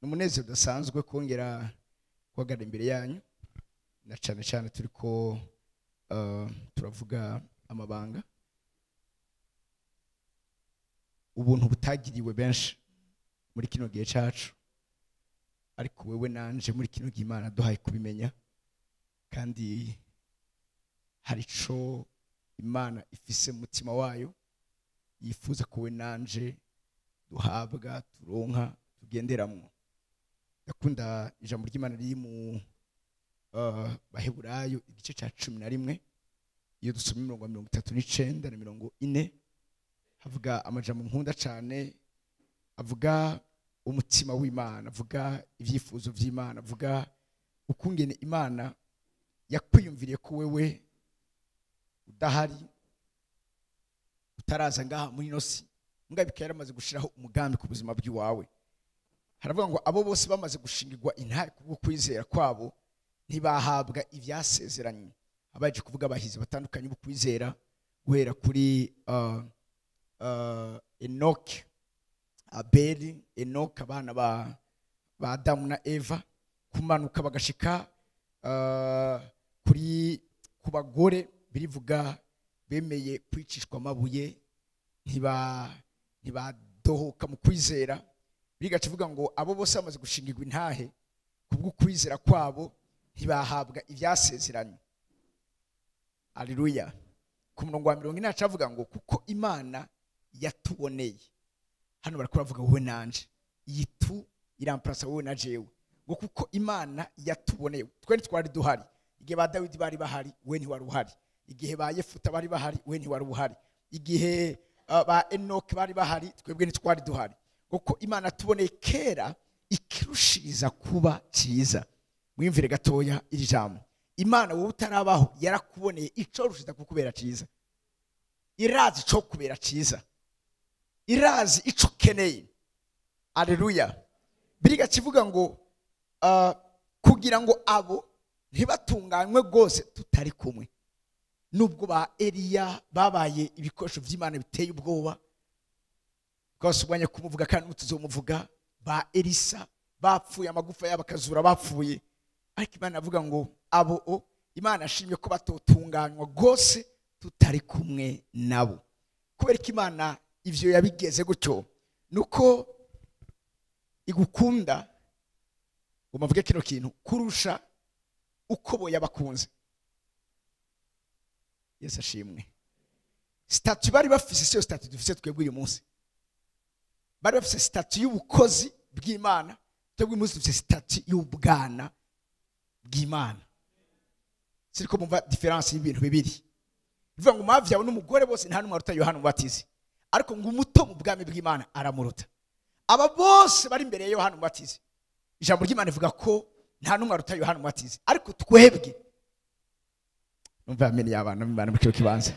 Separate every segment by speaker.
Speaker 1: Numunezero udasanzwe kongera guhagarara imbere yanyu, na cyane cyane turiko turavuga amabanga, ubuntu butagiriwe benshi muri kino gihe cacu, ariko wewe nanje muri kino gihe Imana duhaye kubimenya, kandi hari ico Imana ifise mu mutima wayo yifuza ko we nanje duhabwa, turonka, tugenderamwo. Ndakunda ijambo ry'Imana riri mu Baheburayo igice ca 11, iyo dusoma imirongo ya 39 na 40, havuga amajambo nkunda cane, avuga umutima w'Imana, avuga ivyifuzo vy'Imana, avuga ukungene Imana yakwiyumviriye ko wewe udahari, utaraza ngaha muri ino si, mbwa bikaba yaramaze gushiraho umugambi ku buzima bw'iwawe. Haravuga ngo abo bose bamaze gushingirwa intare kubwo kwizera kwabo ntibahabwa ivyasezeranye. Abaje kuvuga abahizi batandukanye bo kwizera, guhera kuri Enoch, Abeli, Enoch, abana ba Adamu na Eva, kumanuka bagashika kuri ku bagore birivuga bemeye kwicishwa amabuye, ntibadohoka mu kwizera. Bigaca ivuga ngo abo bose bamaze gushingirwa intahe kubwo kwizera kwabo ntibahabwa ivyasezeranye. Haleluya. Ku murongo wa 40 acavuga ngo kuko Imana yatuboneye. Hano bariko baravuga wowe nanje, iyi tu iramplasa wowe na jewe, ngo kuko Imana yatuboneye. Twe ntitwari duhari igihe ba Dawidi bari bahari, we ntiwari uhari. Igihe ba Yefuta bari bahari, we ntiwari uhari. Igihe ba Enoch bari bahari, twebwe ntitwari duhari. Kuko Imana tuboneye kera ikirushiriza kuba cyiza. Mwiyumvire gatoya iri jambo. Imana wowe utarabaho yarakuboneye ico rushiriza kukubera cyiza. Irazi ico kubera cyiza, irazi ico ukeneye. Haleluya. Biriga kivuga ngo kugira ngo abo ntibatunganywe rwose tutari kumwe. Nubwo ba Eliya babaye ibikoresho vy'Imana biteye ubwoba, twese ubonye kumuvuga kandi mutuzomuvuga, ba Elisa bapfuye amagufa yabo akazura bapfuye, ariko Imana avuga ngo abo o Imana ashimye ko batotunganywa rwose tutari kumwe nabo. Kubera ko Imana ivyo yabigeze gutyo, nuko igukunda, ngo mvuge kino kintu, kurusha uko bo yabakunze. Yesu ashimwe. Statut bari bafise siyo statut dufise twebwe uyu munsi. Bari bafise statut y'ubukozi bw'Imana, twebwe uyu munsi dufise statut y'ubwana bw'Imana. Siriko mumva difference y'ibintu bibiri. Bivuga ngo mavyawe n'umugore bose nta numwe aruta Yohana Umubatizi, ariko ngo umuto mu bwami bw'Imana aramuruta. Aba bose bari imbere ya Yohana Umubatizi, ijambo ry'Imana rivuga ko nta numwe aruta Yohana Umubatizi, ariko twebwe numva amene y'abana b'Imana mu kiro kibanza.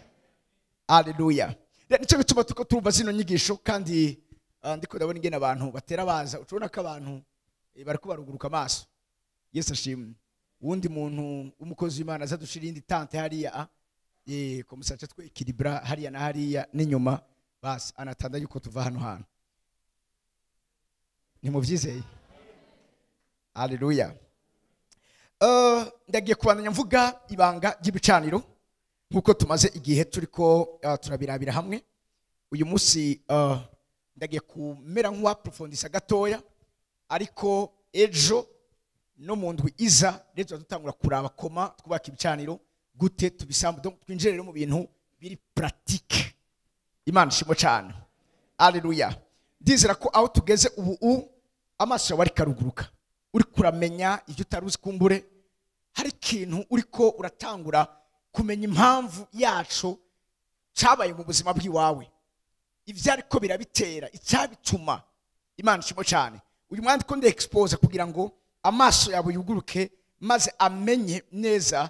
Speaker 1: Haleluya. Rero nico bituma tuko turumva zino nyigisho, kandi ndiko ndabona ingene abantu batera baza, ucubona ko abantu bariko baruguruka amaso. Yesu ashimwe. Uwundi muntu w'umukozi w'Imana aza dushira indi tante hariya, komusaca twe equilibra hariya na hariya n'inyuma, basi anatanda yuko tuva hano hantu. Nimuvyizeye? Haleluya. Ndagiye kubandanya mvuga ibanga ry'ibicaniro nkuko tumaze igihe turiko turabirabira hamwe. Uyu munsi ndagiye kumera nk'uwaprofondisa gatoya, ariko ejo no mu ndwi iza rero dutangura kuraba koma twubaka ibicaniro gute tubisambu, donc twinjire rero mu bintu biri pratique. Imana ishimwe cyane. Haleluya. Ndizera ko aho tugeze ubu amaso yawe ariko aruguruka, uri kuramenya ibyo utari uzi, kumbure hari ikintu uriko uratangura kumenya impamvu yaco cabaye mu buzima bw'iwawe, ivyo ariko birabitera, icyabituma. Imana ishimwe cyane. Uyu mwandiko ndi expose kugira ngo amaso yawe yuguruke maze amenye neza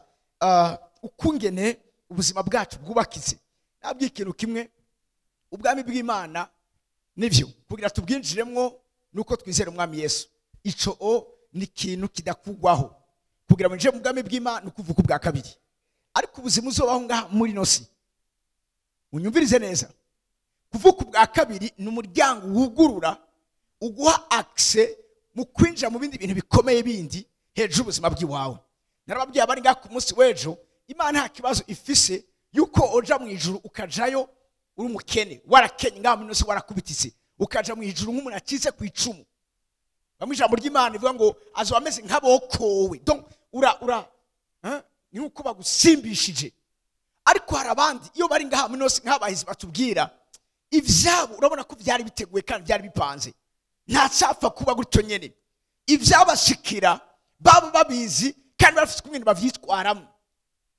Speaker 1: ukungene ubuzima bwacu bwubakitse. Nabwiye ikintu kimwe, ubwami bw'Imana nivyo kugira tubwinjiremwo nuko twizera umwami Yesu. Ico o ni ikintu kidakugwaho. Kugira ngo winjire mu bwami bw'Imana ukuvuka ubwa kabiri. Ariko ubuzima uzobaho ngaha muri no si, unyumvirize neza, kuvuka ubwa kabiri ni umuryango wugurura uguha access mu kwinjira mu bindi bintu bikomeye bindi hejuru ubuzima bw'iwawe. Narababwiye abari ngaha ku munsi w'ejo, Imana nta kibazo ifise yuko oja mu ijuru ukajayo uri umukene, warakenye ngaha muri nose warakubititse, ukaja mu ijuru nk'umuntu akize ku icumu. Bamwe ijambo ry'Imana ivuga ngo azoba ameze nk'abokowe. Donc ura ura hein, ni uko bagusimbishije. Ariko hari abandi iyo bari ngaha muri nose nk'abahizi batubwira ivyabo, urabona ko byari biteguye kandi byari bipanze, nta cyapfa kuba gutyo nyene. Ivyabashikira baba babizi kandi bafite ukuntu bavyitwaramo.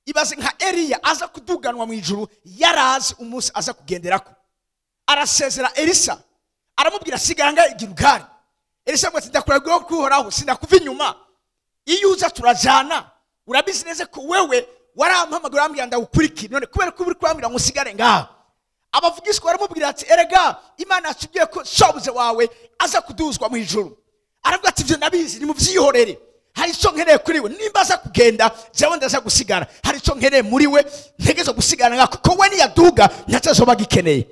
Speaker 1: Ibaze nka Eliya aza kuduganwa mu ijuru, yarazi umunsi aza kugenderako. Arasezera Elisa, aramubwira sigara ngaha i Gilugari. Elisa amubwira ati ndakuragiye kuhoraho, sinakuva inyuma, iyo uza turajana, urabizi neza ko wewe warampamagara urambwira ndagukurikira, none kubera ko uri kurambwira ngo usigare ngaha. Abavugishwa baramubwira ati erega Imana yatubwiye ko shobuze wawe aza kuduzwa mu ijuru. Aravuga ati ivyo ndabizi, nimuvyihorere, hari icyo nkeneye kuri we, nimba aza kugenda jewe ndaza gusigara, hari icyo nkeneye muri we ntegezo gusigara ngaha, kuko we niyaduga ntacazoba gikeneye.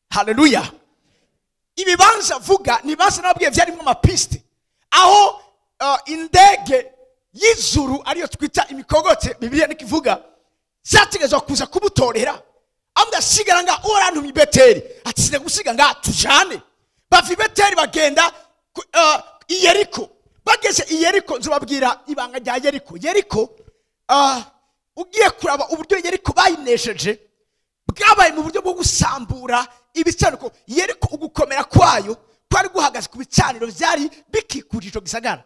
Speaker 1: Haleluya. Ibibanza vuga ni ibibanza nabwiye vyarimo amapiste, aho indege y'ijuru ariyo twita imikogote, Bibiliya nikivuga, zategezwa kuza kumutorera. Amubwira sigara ngaha, urantumye i Beteli, ati sinagusiga ngaha tujane. Bava i Beteli bagenda i Yeriko. Bageze i Yeriko, nzobabwira ibanga rya Yeriko. Yeriko, ugiye kuraba uburyo Yeriko bayinesheje, bwabaye mu buryo bwo gusambura ibicaniro. Yeriko ugukomera kwayo kwari guhagaze ku bicaniro byari bikikuje ico gisagara.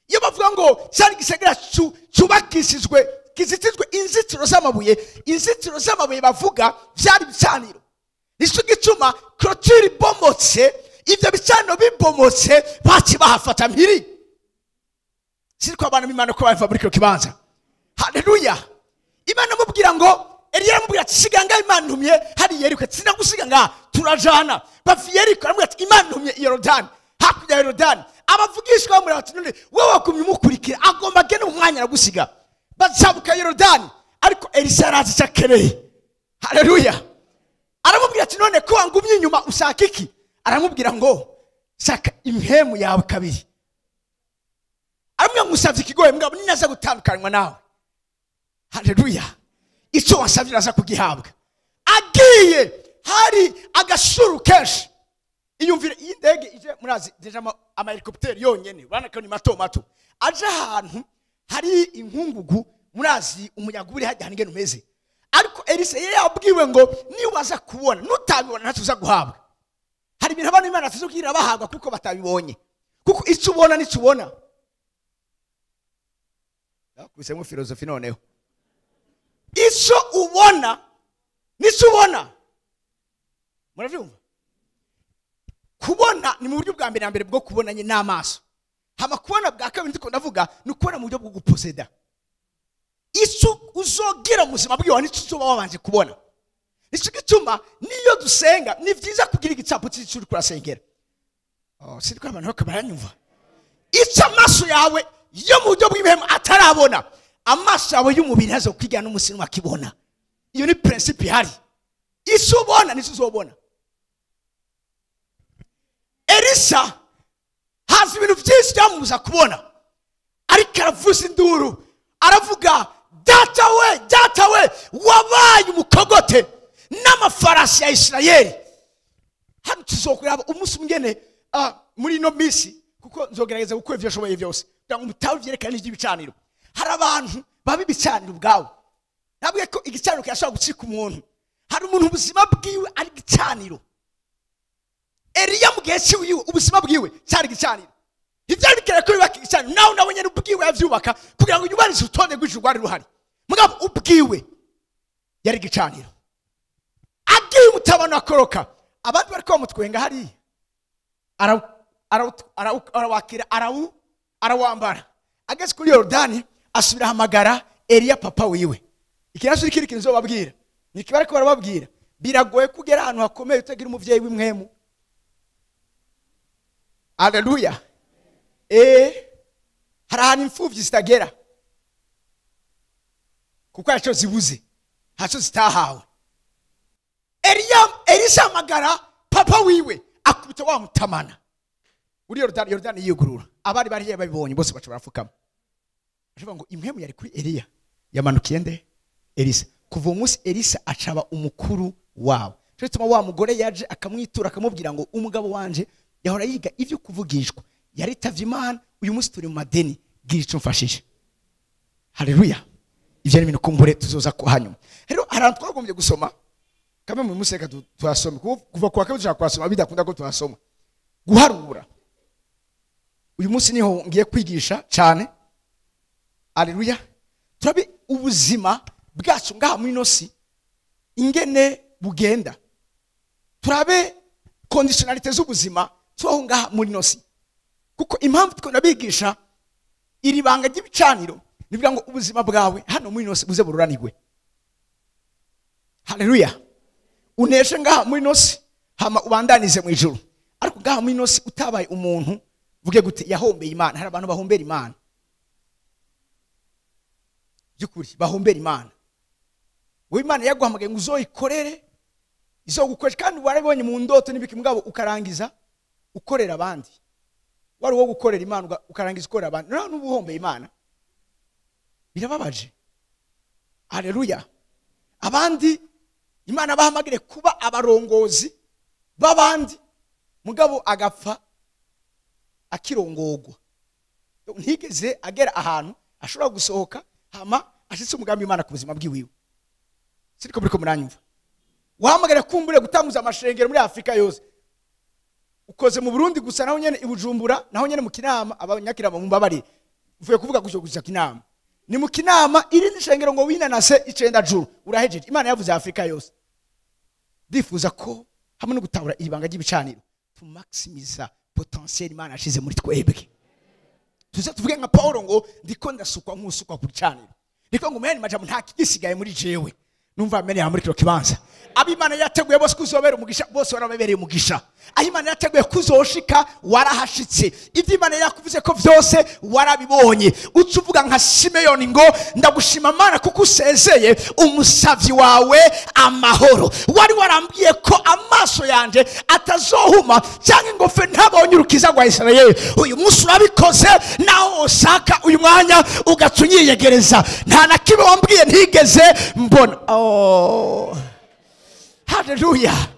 Speaker 1: Iyo bavuga ngo cyari gisagara cyubakishijwe, kizitijwe inzitiro z'amabuye, inzitiro z'amabuye bavuga byari bicaniro. Nico gituma clôture ibomotse, ivyo bicaniro bibomotse baci bahafata mpiri. Siriko abana b'Imana ko bava muri kino kibanza. Haleluya. Imana amubwira ngo, Eliya aramubwira ati siga ngaha Imana intumye hari Yeriko, ati sinagusiga ngaha turajana. Bava i Yeriko aramubwira ati Imana intumye i Yorodani, hakurya ya Yorodani. Abavugishwa bamubwira bati none wowe wagumye umukurikira, agomba agende mu mwanya aragusiga. Bazamuka Yorodani, ariko Elisa yarazi icyo akeneye. Haleluya. Aramubwira ati none ko wangumye inyuma ushaka iki? Aramubwira ngo saka impemu yawe kabiri. Aramubwira ngo usavye ikigoye mugabo ninaza gutandukanywa nawe. Haleluya. Icyo wasavye uraza kugihabwa. Agiye hari agashuru kenshi. Iyumvire iyi ndege ije murazi deja ama helicopter yonyene, urabona ko ni mato mato. Aje ahantu hari inkungugu, murazi umuyaga uri hajya ngene umeze. Ariko Elisa yari yabwiwe ngo niwaza kubona nutabibona ntacyo uza guhabwa. Hari ibintu abantu Imana atazokira bahabwa kuko batabibonye. Kuko icyo ubona nicyo ubona. Yakubisemo filosofi noneho. Icyo ubona nicyo ubona. Muravyumva? Kubona ni mu buryo bwa mbere na mbere bwo kubonanye n'amaso. Hama kubona bwa kabiri ndiko ndavuga ni ukubona mu buryo bwo guposeda. Icyo uzogira mu buzima bwiwe nicyo uzoba wabanje kubona. Nicyo gituma niyo dusenga ni vyiza kugira igicapo cy'icyo uri kurasengera. Oh, siriko abantu bakabaranyumva. Icyo amaso yawe yo mu buryo bw'ibihemu atarabona, amaso yawe y'umubiri ntazokwigira n'umunsi n'umwe akibona. Iyo ni principe ihari. Icyo ubona nicyo uzobona. Elisa hazi ibintu byinshi byamubuza kubona, ariko aravuza induru, aravuga data we, data we, wabaye umukogote n'amafarasi ya Isirayeli. Hano tuzokuraba umunsi umwene muri ino minsi, kuko nzogerageza gukora ivyo ashoboye byose kugira ngo mutabe vyerekane iby'ibicaniro. Hari abantu baba ibicaniro ubwabo. Nabwiye ko igicaniro kirashobora gucika umuntu. Hari umuntu ubuzima bwiwe ari igicaniro. Eliya mu gihe ciwe ubuzima bwiwe cyari igicaniro. Ivyari bikere ko yubaka igicaniro, nawe nawe nyene ubwiwe yavyubaka kugira ngo yubarize urutonde rw'ijuru rwari ruhari. Mugabo ubwiwe yari igicaniro. Agiye umutabano akoroka, abandi bariko bamutwenga hariya, arawakira, arawambara. Ageze kuri Yorodani asubira ahamagara Eliya papa wiwe. Ikirazo kiri kintu nzobabwira, ni bariko barababwira, biragoye kugera ahantu hakomeye utagira umuvyeyi w'imwemu. Haleluya. Hari ahantu imfuvyi zitagera kuko haco zibuze, haco zitahawe. Elisa amagara papa wiwe akubita wa mutamana. Muri Yorodani yiyugurura, abari bari babibonye bose baca barafukama. Avuga ngo impwemu yari kuri Eliya yamanukiye nde? Elisa. Kuva uwo munsi Elisa acaba umukuru wabo. Cyo gituma wa mugore yaje akamwitura akamubwira ngo umugabo wanje yahora yiga ivyo kuvugishwa, yaritavye Imana, uyu munsi turi mu madeni, gira ico mfashije. Haleluya. Ivyo ni ibintu kumbure tuzoza ko hanyuma. Rero hari ahantu twagombye gusoma kamwe mu museka tuhasome, kuva kwa kabiri dushaka kuhasoma bidakunda ko tuhasoma. Guharura uyu munsi niho ngiye kwigisha cyane. Haleluya. Turabi ubuzima bwacu ngaha muri nosi ingene bugenda, turabe conditionnalité z'ubuzima tubaho ngaha muri nosi, kuko impamvu twenda bigisha iri banga ry'ibicaniro nivuga ngo ubuzima bwawe hano muri nosi buze bururanirwe. Haleluya. Uneshe ngaha muri nosi hama ubandanize mu ijuru. Ariko ngaha muri nosi utabaye umuntu vuge gute yahombeye Imana. Hari abantu bahombera Imana by'ukuri, bahombera Imana. Wowe Imana yaguhamagaye ngo uzoyikorere, izogukoresha, kandi warabonye mu ndoto n'ibiki, mugabo ukarangiza ukorera abandi. Wari wo gukorera Imana ukarangiza ukorera abandi, none n'ubuhombeye Imana. Birababaje. Haleluya. Abandi Imana bahamagire kuba abarongozi b'abandi, mugabo agapfa akirongogwa, ntigeze agera ahantu ashobora gusohoka hama ashitse umugambi Imana ku buzima bwiwiwe. Siriko muriko muranyumva? Wahamagara kumbure gutanguza amashengero muri Afrika yose, ukoze mu Burundi gusa, naho nyene i Bujumbura, naho nyene mu Kinama. Abanyakirama mumbabari uvuye kuvuga gutyo gusa, Kinama ni mu Kinama, irindi shengero ngo winanase icenda juru urahejeje. Imana yavuze Afrika yose. Ndifuza ko hamwe no gutahura ibanga ry'ibicaniro tumaximiza potentiel Imana ashize muri twebwe. Tuze tuvuge nka Paulo ngo ndiko ndasukwa nk'usukwa ku gicaniro, ndiko ngo muyandi majambo nta kigisigaye muri jewe. Numva amene muri kiro kibanza. Abimana yateguye bose kuzobera umugisha, bose warababereye umugisha. Aho Imana yateguye kuzoshika warahashitse. Ivyo Imana yakuvuze ko vyose warabibonye. Uca uvuga nka Simeyoni ngo ndagushima Mana kuko usezeye umusavyi wawe amahoro. Wari warambwiye ko amaso yanje atazohuma cyangwa ngo fe ntabonye urukiza rwa Isirayeli. Uyu munsi urabikoze, naho usaka uyu mwanya ugaca unyiyegereza. Nta na kimwe wambwiye ntigeze mbona. Oh. Haleluya.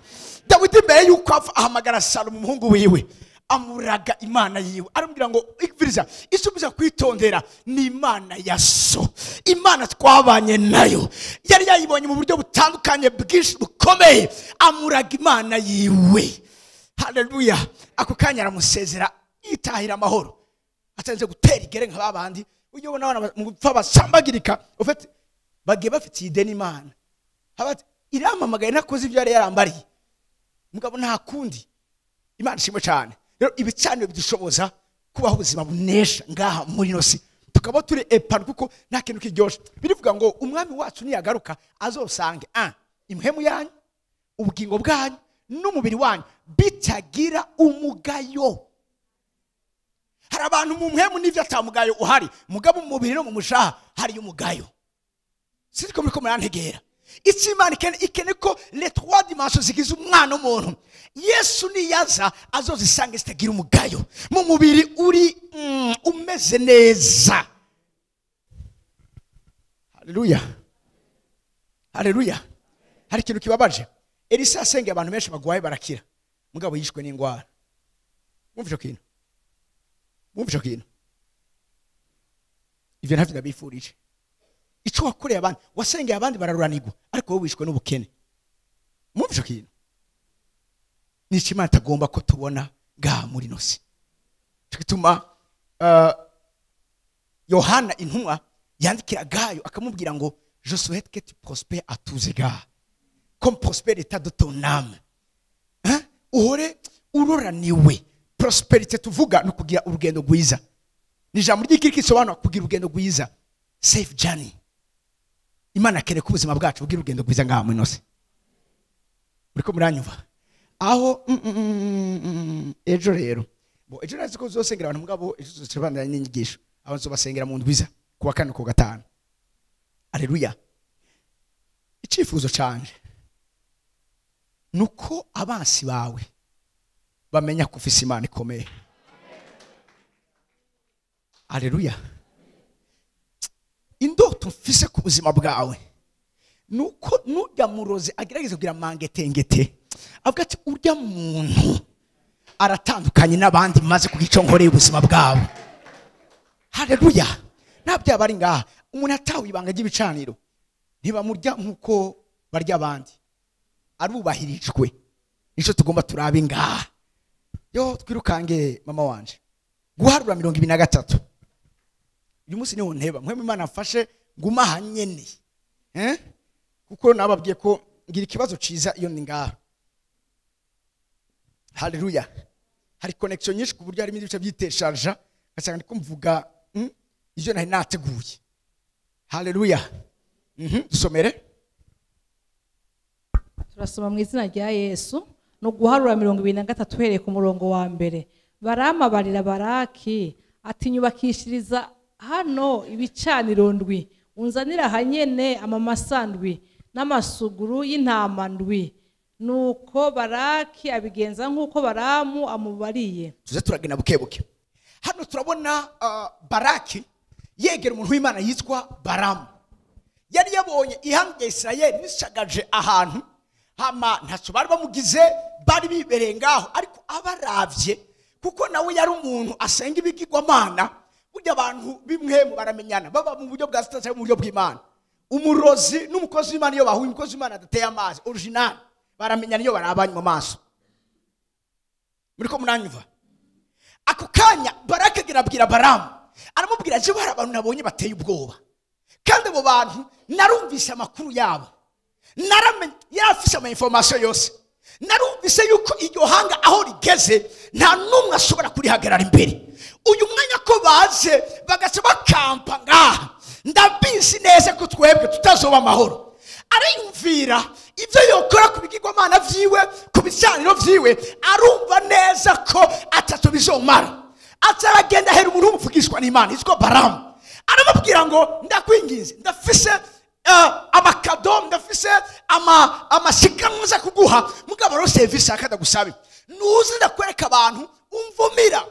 Speaker 1: Dawidi mbere yuko apfa ahamagara Salomo umuhungu wiwe, amuraga Imana yiwe, aramubwira ngo ikviriza isubiza kwitondera ni Imana ya so, Imana twabanye nayo, yari yayibonye mu buryo butandukanye bwinshi bukomeye, amuraga Imana yiwe. Haleluya. Ako kanya aramusezera yitahira amahoro, atanze gutera igere nka babandi uyobona abana mu gupfa basambagirika, ufite bagiye bafitiye ideni Imana. Habati iramamagaye nakoze ibyo yari yarambariye, mugabo nta kundi. Imana ishimwe cyane. Rero ibicaniro bidushoboza kubaho ubuzima bunesha ngaha muri nosi, tukaba turi epanu, kuko nta kintu kiryoshe. Birivuga ngo umwami wacu niyagaruka azosange impwemu yanyu, ubugingo bwanyu n'umubiri wanyu bitagira umugayo. Hari abantu mu mpwemu n'ivyo atamugayo uhari, mugabo mu mubiri no mu mushaha hari umugayo. Siriko muriko murantegera? Icyo Imana ikene ko les trois dimensions zigize umwana w'umuntu, Yesu niyaza azozisanga zitagira umugayo, mu mubiri uri umeze neza. Haleluya. Haleluya. Hari ikintu kibabaje. Elisa asengeye abantu benshi bagwaye barakira, mugabo yishwe n'ingwara. Mwumva ico kintu? Mwumva ico kintu? Ivyo ntavyo ndabifurije. Ico wakoreye abandi, wasengeye abandi bararuranirwa, ariko wowe wishwe n'ubukene. Mwumva ico kintu? Nico Imana itagomba ko tubona ngaha muri nosi. Ico gituma Yohana intumwa yandikira Gayo akamubwira ngo je souhaite que tu prospères à tous égards, comme prospère l'état de ton âme. Hein? Uhore uroraniwe. Prosperité tuvuga ni ukugira urugendo rwiza. Ni ijambo ry'ikiriki risobanura kugira urugendo rwiza, safe journey. Imana akereka ubuzima bwacu bugira urugendo rwiza ngaha muri nose. Muriko muranyumva? Aho ejo rero bo ejo nazi ko uzosengera abantu, mugabo ejo tuzobandanya n'inyigisho, aho nzobasengera mu ndwiza kuwa kane ku gatanu. Haleluya. Icifuzo canje nuko abansi bawe bamenya ko ufise Imana ikomeye. Haleluya. Indoto mfise ku buzima bwawe nuko nujya murozi agerageza kugira mangetengete avuga ati urya muntu aratandukanye n'abandi maze kugico nkoreye ubuzima bwabo. Haleluya. Nabyo abari ngaha umuntu atawe ibanga ry'ibicaniro ntibamurya nkuko barya abandi, arubahirijwe. Nico tugomba turabe ngaha. Yo twirukange mama wanje guharura 23. Uyu munsi niho nteba mwe Imana mfashe nguma hanyene kuko nababwiye ko ngira ikibazo ciza iyo ndi ngaha. Haleluya. Hari connection nyinshi ku buryo harimo ibice byitesharja gasanga ndiko mvuga ivyo nari nateguye. Haleluya. Dusomere.
Speaker 2: Turasoma mu izina rya Yesu no guharura 23 uhereye ku murongo wa mbere. Baramabarira Baraki ati nyubakishiriza hano ibicaniro ndwi, unzanira hanyene amamasandwi n'amasuguru y'intama ndwi. Nuko Baraki abigenza nkuko Baramu amubariye.
Speaker 1: Tuze turagenda bukebuke. Hano turabona Baraki yegera umuntu w'Imana yitwa Baramu. Yari yabonye ihanga rya Isirayeli rishagaje ahantu hama ntacyo bari bamugize, bari bibereye ngaho, ariko abaravye kuko nawe yari umuntu asenga ibigirwamana. Burya abantu bimwe mu baramenyana baba mu buryo bwa sitasiyo mu buryo bw'Imana. Umurozi n'umukozi w'Imana iyo bahuye, umukozi w'Imana adateye amazi original, baramenyana iyo barabanye mu maso. Muriko munanyumva? Ako kanya Baraki agira abwira Baramu, aramubwira je hari abantu nabonye bateye ubwoba, kandi abo bantu narumvise amakuru yabo, naramenye yarafise ama information yose, narumvise yuko iryo hanga aho rigeze nta numwe ashobora kurihagarara imbere. Uyu mwanya ko baje bagaca bakampa ngaha, ndabizi neza ko twebwe tutazoba amahoro. Ariyumvira ibyo yokora ku bigirwamana vyiwe, ku bicaniro vyiwe, arumva neza ko atatu bizomara. Ataragenda hera umuntu w'umuvugishwa n'Imana yitwa Baramu, aramubwira ngo ndakwinginze, ndafise amakado, ndafise amashikanwa nza kuguha, mugabo ro service akada gusabe nuze ndakwereka abantu umvumira.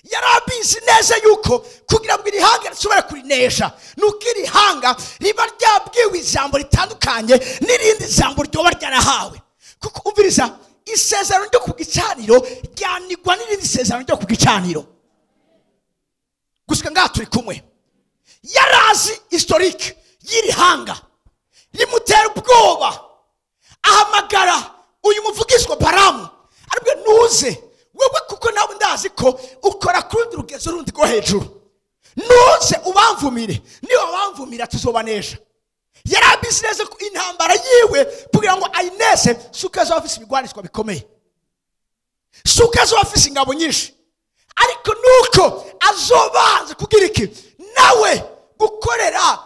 Speaker 1: Yarabizi neza yuko kugira ngo irihanga rishobora kurinesha nuko irihanga riba ryabwiwe ijambo ritandukanye n'irindi jambo ryoba ryarahawe. Kuko umviriza, isezerano ryo ku gicaniro ryanigwa n'irindi sezerano ryo ku gicaniro. Gushika ngaha turi kumwe. Yarazi historique y'irihanga rimutera ubwoba, ahamagara uyu muvugishwa Baramu aribwe nuze wewe, kuko nawe ndazi ko ukora kurundi rugezo rundi go hejuru, nuze ubamvumire, niba wamvumira tuzobanesha. Yarabizi neza ko intambara yiwe kugira ngo ayinese suka azofise ibigwanishwa bikomeye, suka azofise ingabo nyinshi, ariko nuko azobanza kugira iki nawe gukorera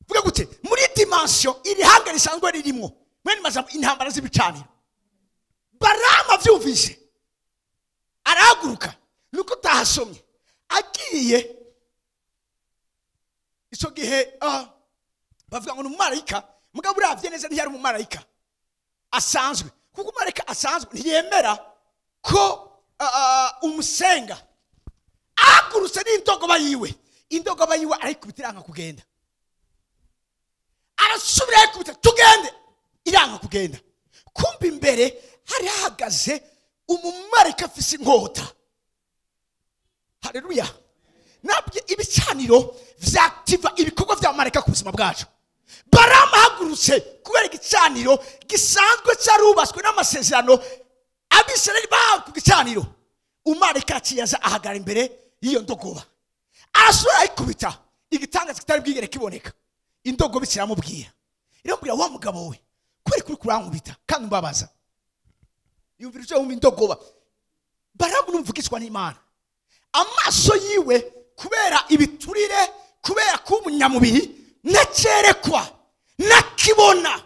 Speaker 1: vuga gute muri dimension iri hanga risanzwe ririmo mwene mazambo intambara z'ibicaniro. Baramu avyumvise arahaguruka, nuko tahasomye agiye ico gihe bavuga ngo n'umumarayika, mugabo uravye neza ntiyari umumarayika asanzwe, kuko umumarayika asanzwe ntiyemera ko umusenga. Ahagurutse n'indogoba yiwe, indogoba yiwe arayikubita iranga kugenda, arasubira ayikubita tugende, iranga kugenda. Kumbe imbere hari hahagaze umumarayika afise inkota. Haleluya. Nabyo ibicaniro vyakiva ibikorwa vya marayika ku buzima bwacu. Baramu ahagurutse kubera igicaniro gisanzwe cyarubaswe n'amasezerano Abisirayeli bahawe ku gicaniro, umumarayika aciye aza ahagarara imbere y'iyo ndogoba, arasubira ayikubita, igitangaza kitari bwigere kiboneka. Indogoba iramubwira, iramubwira wa mugabo we, kubera kuri kurankubita kandi umbabaza. Yumvira icyo wumva indogoba. Baramu n'umvugishwa n'Imana, amaso yiwe kubera ibiturire, kubera kuba umunyamubiri, ntacerekwa nakibona.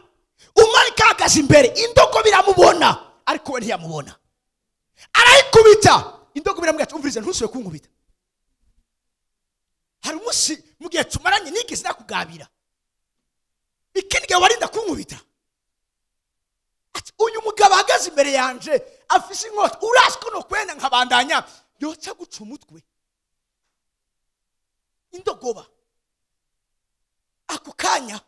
Speaker 1: Umumarayika ahagaze imbere, indogoba iramubona ariko we ntiyamubona, arayikubita. Indogoba iramubwira ati umvirize, ntusubire kunkubita. Hari umunsi mu gihe tumaranye nigeze nakugabira, ikindi gihe warinda kunkubita. Ati uyu mugabo ahagaze imbere yanje afise inkota, urazi ko nokwenda nkabandanya yoca guca umutwe. Indogoba ako kanya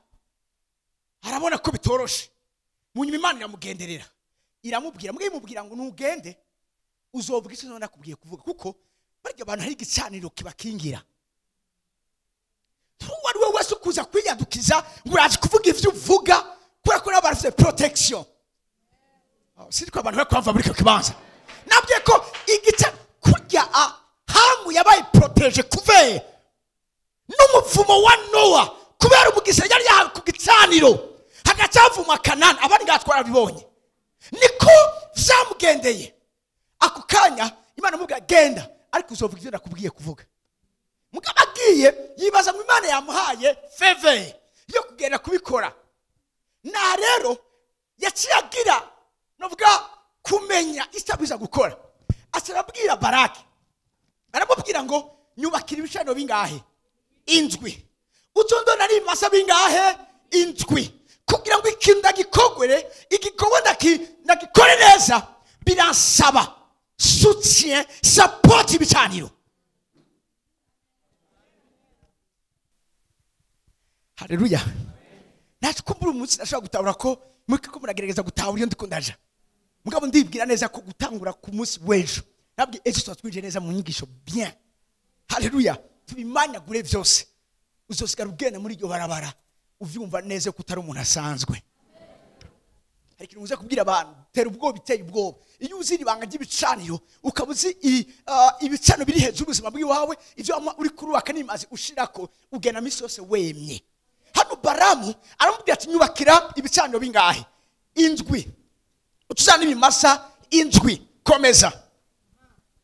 Speaker 1: arabona ko bitoroshe. Munyuma Imana iramugenderera, iramubwira, mubwira ngo nugende uzovuga icyo nakubwiye kuvuga, kuko barya abantu hari igicaniro kibakingira. Uwo we wese ukuza kwiyadukiza ngo uraje kuvuga ivyo uvuga, kubera ko nabo barafite protection. Sindi ko abantu bakwamva muri icyo kibanza. Nabwiye ko igice kurya Hamu yabaye protege kuve n'umuvumo wa Noa, kubera umugisha yari yahawe ku gicaniro hagacavumwa Kanani, abandi ngatwara bibonye niko vyamugendeye. Ako kanya Imana imubwira genda, ariko uzovuga ivyo nakubwiye kuvuga. Mugabo agiye yibaza ngo Imana yamuhaye feve yo kugenda kubikora. Na rero yaciye agira novuga kumenya icyo gukora. Acarabwira Baraki, aramubwira ngo nyubakira ibicaniro bingahe? Indwi. Uzondona ari masa bingahe? Indwi. Kugira ngo ikintu ndagikogwere, igikorwa ndagikore neza, biransaba soutien, support ibicaniro. Haleluya. Natwe umunsi nashobora gutahura ko muriko muragerageza gutahura iyo ndiko ndaja. Mugabo ndibwira neza ko gutangura ku munsi w'ejo, nabwiye ejo twatwinjiye neza mu nyigisho bien. Haleluya. Tubimanyagure vyose. Uzosigara ugenda muri iryo barabara uvyumva neza ko utari umuntu asanzwe. Hari ikintu uza kubwira abantu, tera ubwoba, biteye ubwoba. Iyo uzi ibanga ry'ibicaniro, ukaba uzi ibicaniro biri hejuru y'ubuzima bw'iwawe, ivyo uri kurubaka n'imazi ushirako, ugenda misi yose wemye. Hano Baramu aramubwira ati nyubakira ibicaniro bingahe? Indwi. Utuzana ibimasa indwi. Komeza.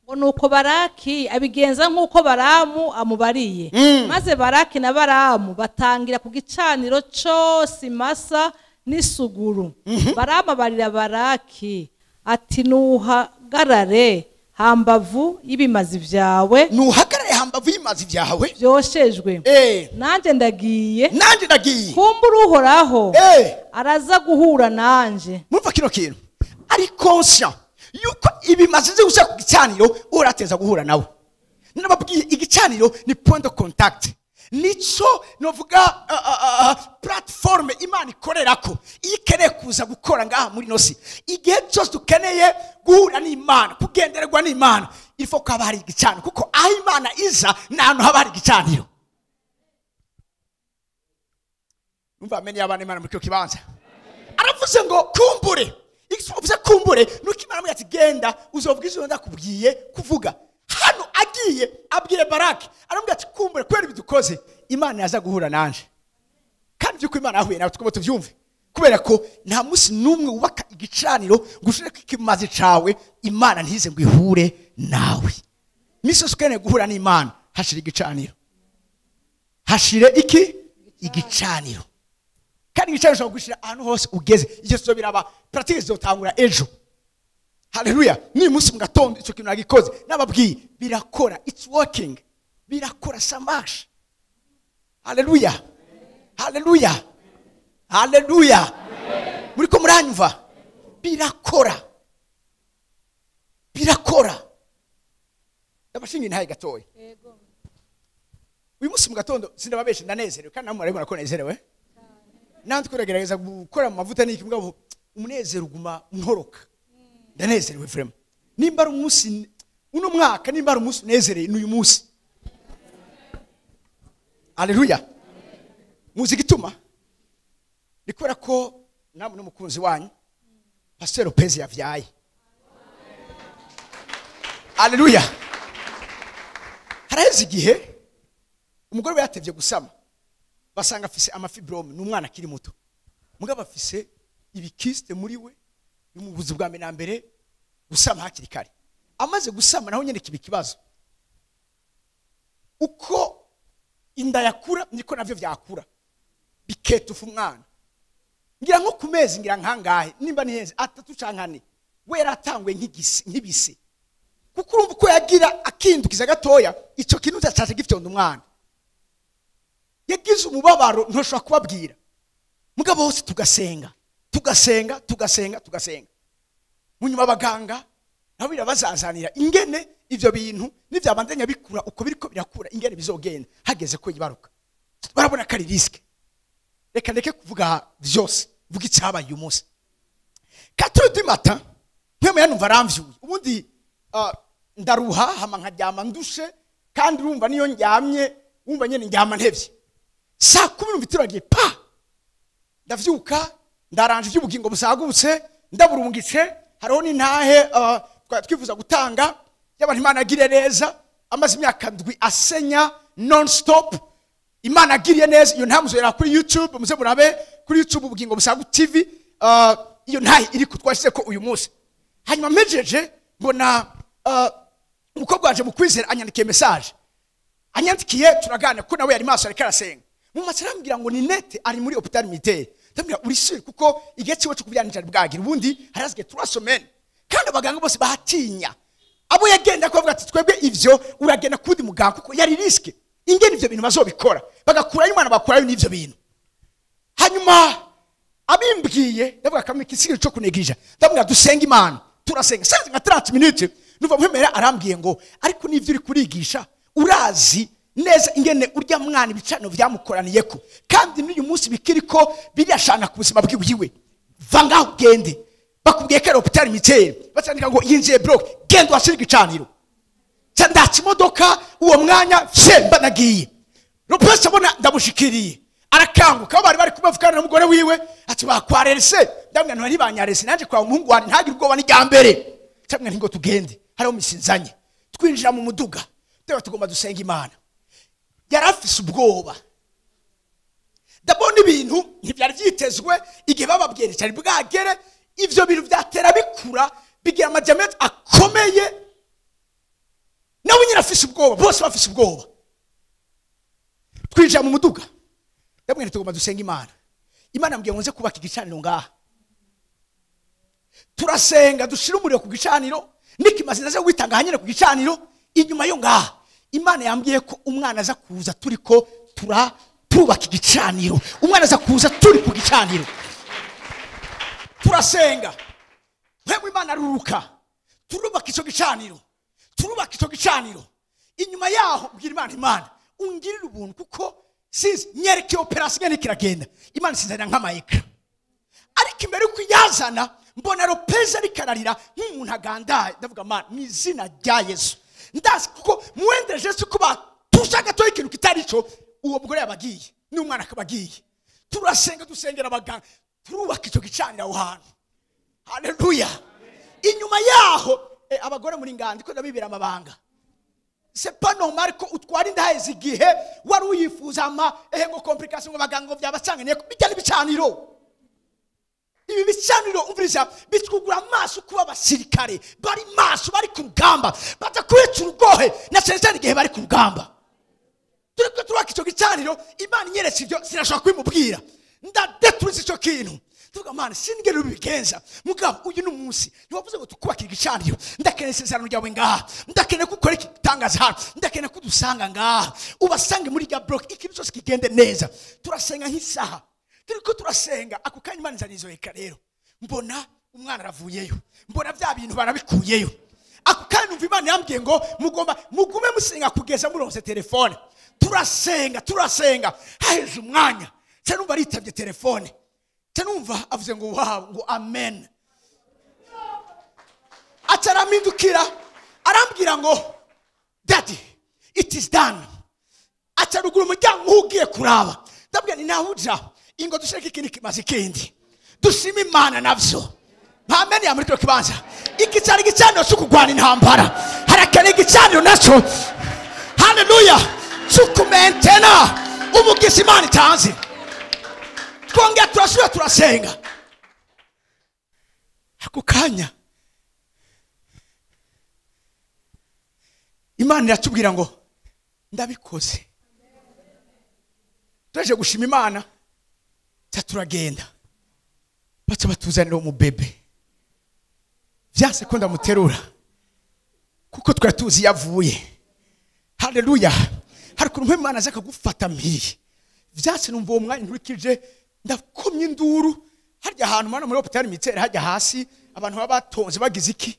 Speaker 2: Ngo nuko Baraki abigenza nk'uko Baramu amubariye. Maze Baraki na Baramu batangira ku gicaniro cose imasa n'isuguru. Baramu abarira Baraki ati nuhagarare hambavu y'ibimazi vyawe,
Speaker 1: nuhagarare hambavu y'ibimazi vyawe
Speaker 2: vyoshejwe, nanje ndagiye,
Speaker 1: nanje ndagiye,
Speaker 2: kumbura Uhoraho araza guhura nanje.
Speaker 1: Murumva kino kintu ari conscient yuko ibimazi vyo ku gicaniro urateza guhura nawe. Nababwiye igicaniro ni point de contact, nico novuga platform Imana ikorerako iyo ikeneye kuza gukora ngaha muri nosi. Igihe cyose dukeneye guhura n'Imana, kugendererwa n'Imana, il faut ko haba hari igicaniro, kuko aho Imana iza ni ahantu haba hari igicaniro. Numva amenye abana Imana muri cyo kibanza. Aravuze ngo kumbure, uvuze kumbure nuko Imana amubwira ati genda uzovuga ivyo ndakubwiye kuvuga. Hano agiye abwire Baraki, aramubwira ati kumbure kubera ibidukoze Imana yaza guhura nanje. Kandi byuko Imana yahuye nawe twumva tuvyumve, kubera ko nta munsi numwe wubaka igicaniro ngo ushire ikimazi cawe Imana ntize ngo ihure nawe. Misi yose ukeneye guhura n'Imana, hashire igicaniro. Hashire iki? Igicaniro. Kandi igicaniro ushobora gushira ahantu hose ugeze. Ivyo so biraba pratique zotangura ejo. Haleluya. Ni munsi mu gatondo ico kintu nagikoze, nababwiye birakora, it's working, birakora, ça marche. Haleluya, haleluya, haleluya. Muriko muranyumva? Birakora, birakora. Ndabashinga intaye gatoya. Uyu munsi mu gatondo sindababeshe, ndanezerewe, kandi namwe murabibona ko nezerewe. Nandi kuragerageza gukora mu mavuta n'iki, mugabo umunezero uguma untoroka. Ndanezerewe vraiment. Nimba ari umunsi uno mwaka, nimba ari umunsi unezereye n'uyu munsi. Haleluya. Muzi gituma? Ni kubera ko namwe n'umukunzi wanyu Pasteur Lopez yavyaye. Haleluya. Haraheze igihe umugore we yatevye gusama, basanga afise amafibrome, n'umwana akiri muto. Mugabo afise ibikiste muri we, bimubuza bwa mbere na mbere gusama hakiri kare. Amaze gusama naho nyene kiba ikibazo. Uko inda yakura niko navyo vyakura, biketufa umwana. Ngira nko ku mezi ngira nkangahe, nimba nihenze 3 canke 4, we yaratangwe nk'igisi nk'ibise. Kuko urumva uko yagira akindukiza gatoya, ico kintu cyacaje gifyonda umwana. Yagize umubabaro ntoshobora kubabwira. Mugabo hose tugasenga, tugasenga, tugasenga, tugasenga. Munyuma abaganga nabo birabazazanira ingene Ivyo bintu nivyabandanya bikura uko biriko birakura ingene bizogenda hageze ko yibaruka. Barabona ko ari risque. Reka ndeke kuvuga vyose, vuga icyabaye uyu munsi. 4 du matin, mpemu yanumva aramvyuye. Ubundi ndaruha hama nkaryama ndushe, kandi urumva niyo ndyamye wumva nyene ndyama ntevye. Saa 10 numva itiragiye pa. Ndavyuka ndaranje iby'ubugingo busagutse, ndaburungitse, hariho n'intahe twifuza gutanga y'abantu Imana agiriye neza, amaze imyaka 7 asenya non stop. Imana agiriye neza, iyo ntahe muzoyera kuri YouTube, muze murabe kuri YouTube ubugingo busagutse TV, iyo ntahe iri kutwashyize ko uyu munsi. Hanyuma mpejeje mbona umukobwa wanje mu kwizera anyandikiye message. Anyandikiye turaganira kuko nawe yari maso ariko arasenga. Mu maso arambwira ngo Ninette ari muri hôpital militaire. Ndamubwira uri sûr kuko igihe ciwe cyo kubyara ntacari bwagira, ubundi harazwe 3 semaines. Kandi abaganga bose bahatinya. Abo yagenda ko bavuga ati twebwe ivyo uragenda kundi muganga kuko yari risque. Ingene ivyo bintu bazobikora bagakurayo umwana bakurayo n'ivyo bintu. Hanyuma abimbwiye ndavuga kamwe ikisigiro cyo kunegirija. Ndamubwira dusenga Imana, turasenga. Sanze nka 30 minutes nuva mpemera arambwiye ngo ariko nivyo uri kurigisha urazi neza ingene urya mwana ibicano vyamukoraniyeko, kandi n'uyu munsi bikiriko birashana ku buzima bwiwe. Va ngaho ugende, bakubwiye ko ari hôpital militaire, batandika ngo yinjiye block, genda washira igicaniro. Ca ndaca imodoka uwo mwanya fye mba nagiye. Lopez abona ndamushikiriye arakanguka, aho bari bari kumuvugana n'umugore wiwe ati bakwarerese. Ndamubwira nti ntibanyarese, nanje kwa umuhungu wanjye ntagire ubwoba n'irya mbere. Ndamubwira nti ngo tugende, hariho misinzanye. Twinjira mu muduga, tuba tugomba dusenga Imana. Yarafise ubwoba. Ndabona ibintu ntibyari vyitezwe igihe bababwiye cyari bwagere, ivyo bintu vyatera bikura bigira amajamete akomeye. Nawe nyine afise ubwoba, bose bafise ubwoba. Twinjira mu muduga, ndamubwira nti tugomba dusenga Imana. Imana ambwiye ngo nze kubaka igicaniro ngaha. Turasenga dushira umuriro ku gicaniro, nikimaze naze witanga hanyene ku gicaniro inyuma yo ngaha. Imana yambwiye ko umwana aza kuza turiko turubaka igicaniro. Umwana aza kuza turi ku gicaniro. Turasenga. Mpemu Imana aruruka. Turubaka ico gicaniro. Turubaka ico gicaniro. Inyuma yaho mbwira Imana, Imana ungirire ubuntu kuko sinzi nyereke operation ngene kiragenda. Imana sinzana nk'amayika. Ariko imbere yuko yazana mbona Lopez ariko ararira nk'umuntu agandaye. Ndavuga Mana mu izina rya Yesu. Ndazi kuko muwendeje Yesu kuba tusha gato ikintu kitari cyo, uwo mugore yabagiye n'umwana akabagiye. Turasenga dusengera abaganga, turubaka ico gicaniro aho hantu. Haleluya. Inyuma yaho abagore muri ngandi ko ndabibira amabanga. C'est pas normal ko utwara indahezi igihe wari uyifuza ama ngo complication ngo abaganga byabacanganiye bijya n'ibicaniro. Ibi bicaniro umviriza bitwugura amaso kuba abasirikare bari maso bari ku rugamba, batakwica urugohe na cyane cyane igihe bari ku rugamba. Turiko turubaka ico gicaniro, Imana inyeretse ivyo sinashobora kubimubwira. Ndadeturiza ico kintu. Tuvuga Mana sinigera ubigenza. Mugabo uyu ni umunsi ntiwavuze ngo tukubake igicaniro. Ndakeneye isezerano ryawe ngaha, ndakeneye ko ukora igitangaza hano, ndakeneye ko udusanga ngaha, ubasange muri rya block, ikintu cyose kigende neza. Turasenga nk'isaha, turiko turasenga ako kanya Imana izana izo reka rero mbona umwana aravuyeyo, mbona bya bintu barabikuyeyo. Ako kanya numva Imana yambwiye ngo mugomba mugume musenga kugeza muronse telefone. Turasenga turasenga, haheze umwanya nca numva aritavye telefone, nca numva avuze ngo wow, ngo amen. Acaramindukira arambwira ngo daddy it is done. Acarugura umuryango nk'ugiye kuraba. Ndabwira nti naho uja ingo dushireke ikindi kimaze ikindi, dushime Imana navyo. Amen ya muri kino kibanza. Iki cyari igicaniro cyo kurwana intambara, harakene igicaniro naco, haleluya, cyo kumentena umugisha Imana itanze. Twongera turasubira turasenga. Ako kanya Imana iratubwira ngo ndabikoze. Twaje gushima Imana, turagenda baca batuzanira umubebe. Vyanse ko ndamuterura kuko twari tuzi yavuye. Haleluya. Hari ukuntu Imana aza akagufata mpiri. Vyanse numva uwo mwanya nturikije, ndakomye induru harya ahantu mana muri hôpital militaire, harya hasi abantu baba batonze bagize iki.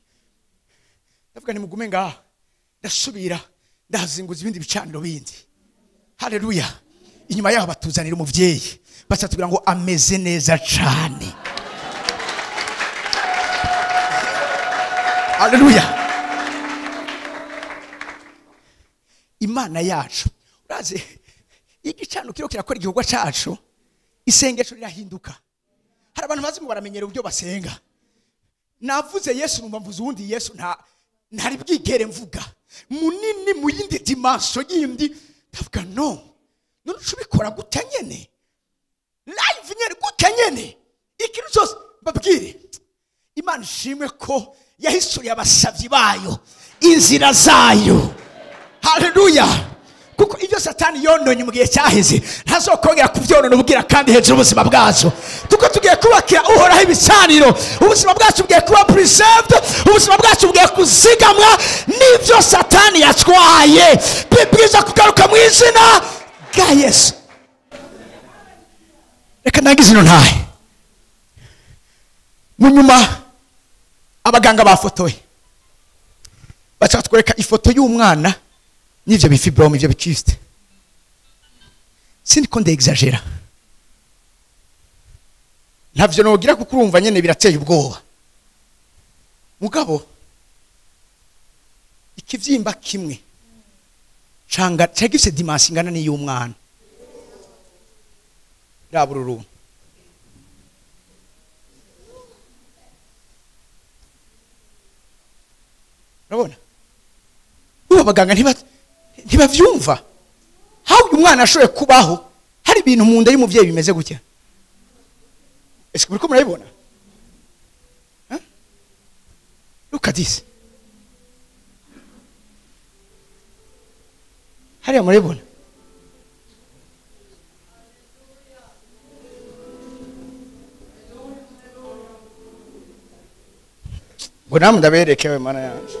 Speaker 1: Ndavuga nti mugume ngaha. Ndasubira ndahazinguza ibindi bicaniro bindi. Haleluya. Inyuma yaho batuzanira umuvyeyi, bacatubwira ngo ameze neza cane. Haleluya. Imana yacu, urazi igicaniro kiro kirakora igikorwa cacu, isengesho rirahinduka. Hari abantu bazi ngo baramenyera uburyo basenga. Navuze Yesu numva mvuze uwundi Yesu ntari bwigere mvuga munini mu yindi dimension yindi, ndavuga no none ucubikora gute nyene live nyene gute nyene ikintu cyose mbabwire. Imana ishimwe ko yahisuriye abasavyi bayo inzira zayo. Haleluya. Kuko ibyo Satani yononye mu gihe cyaheze ntazokongera kuvyonona ubwira kandi hejuru ubuzima bwacu. Tuko tugiye kubakira Uhoraho ibicaniro, ubuzima bwacu bugiye kuba preserved, ubuzima bwacu bugiye kuzigamwa n'ibyo Satani yatwaye bibwiza kugaruka mu izina rya Yesu. Reka ndangize ino ntahe. Mu nyuma abaganga bafotoye baca batwereka ifoto y'umwana n'ivyo bifibrome, ivyo bikiste. Sindiko ndexagera, ntavyo nogira kuko urumva nyene birateye ubwoba. Mugabo ikivyimba kimwe canga cagifise dimension ingana n'iy'umwana. Rabururu urabona ubu abaganga ntibavyumva how uyu mwana ashoboye kubaho hari ibintu mu nda y'umuvyeyi bimeze gutya. Ese muriko murabibona? Look at this. Hariya murabibona? Ngo namwe ndabereke we mana yanje.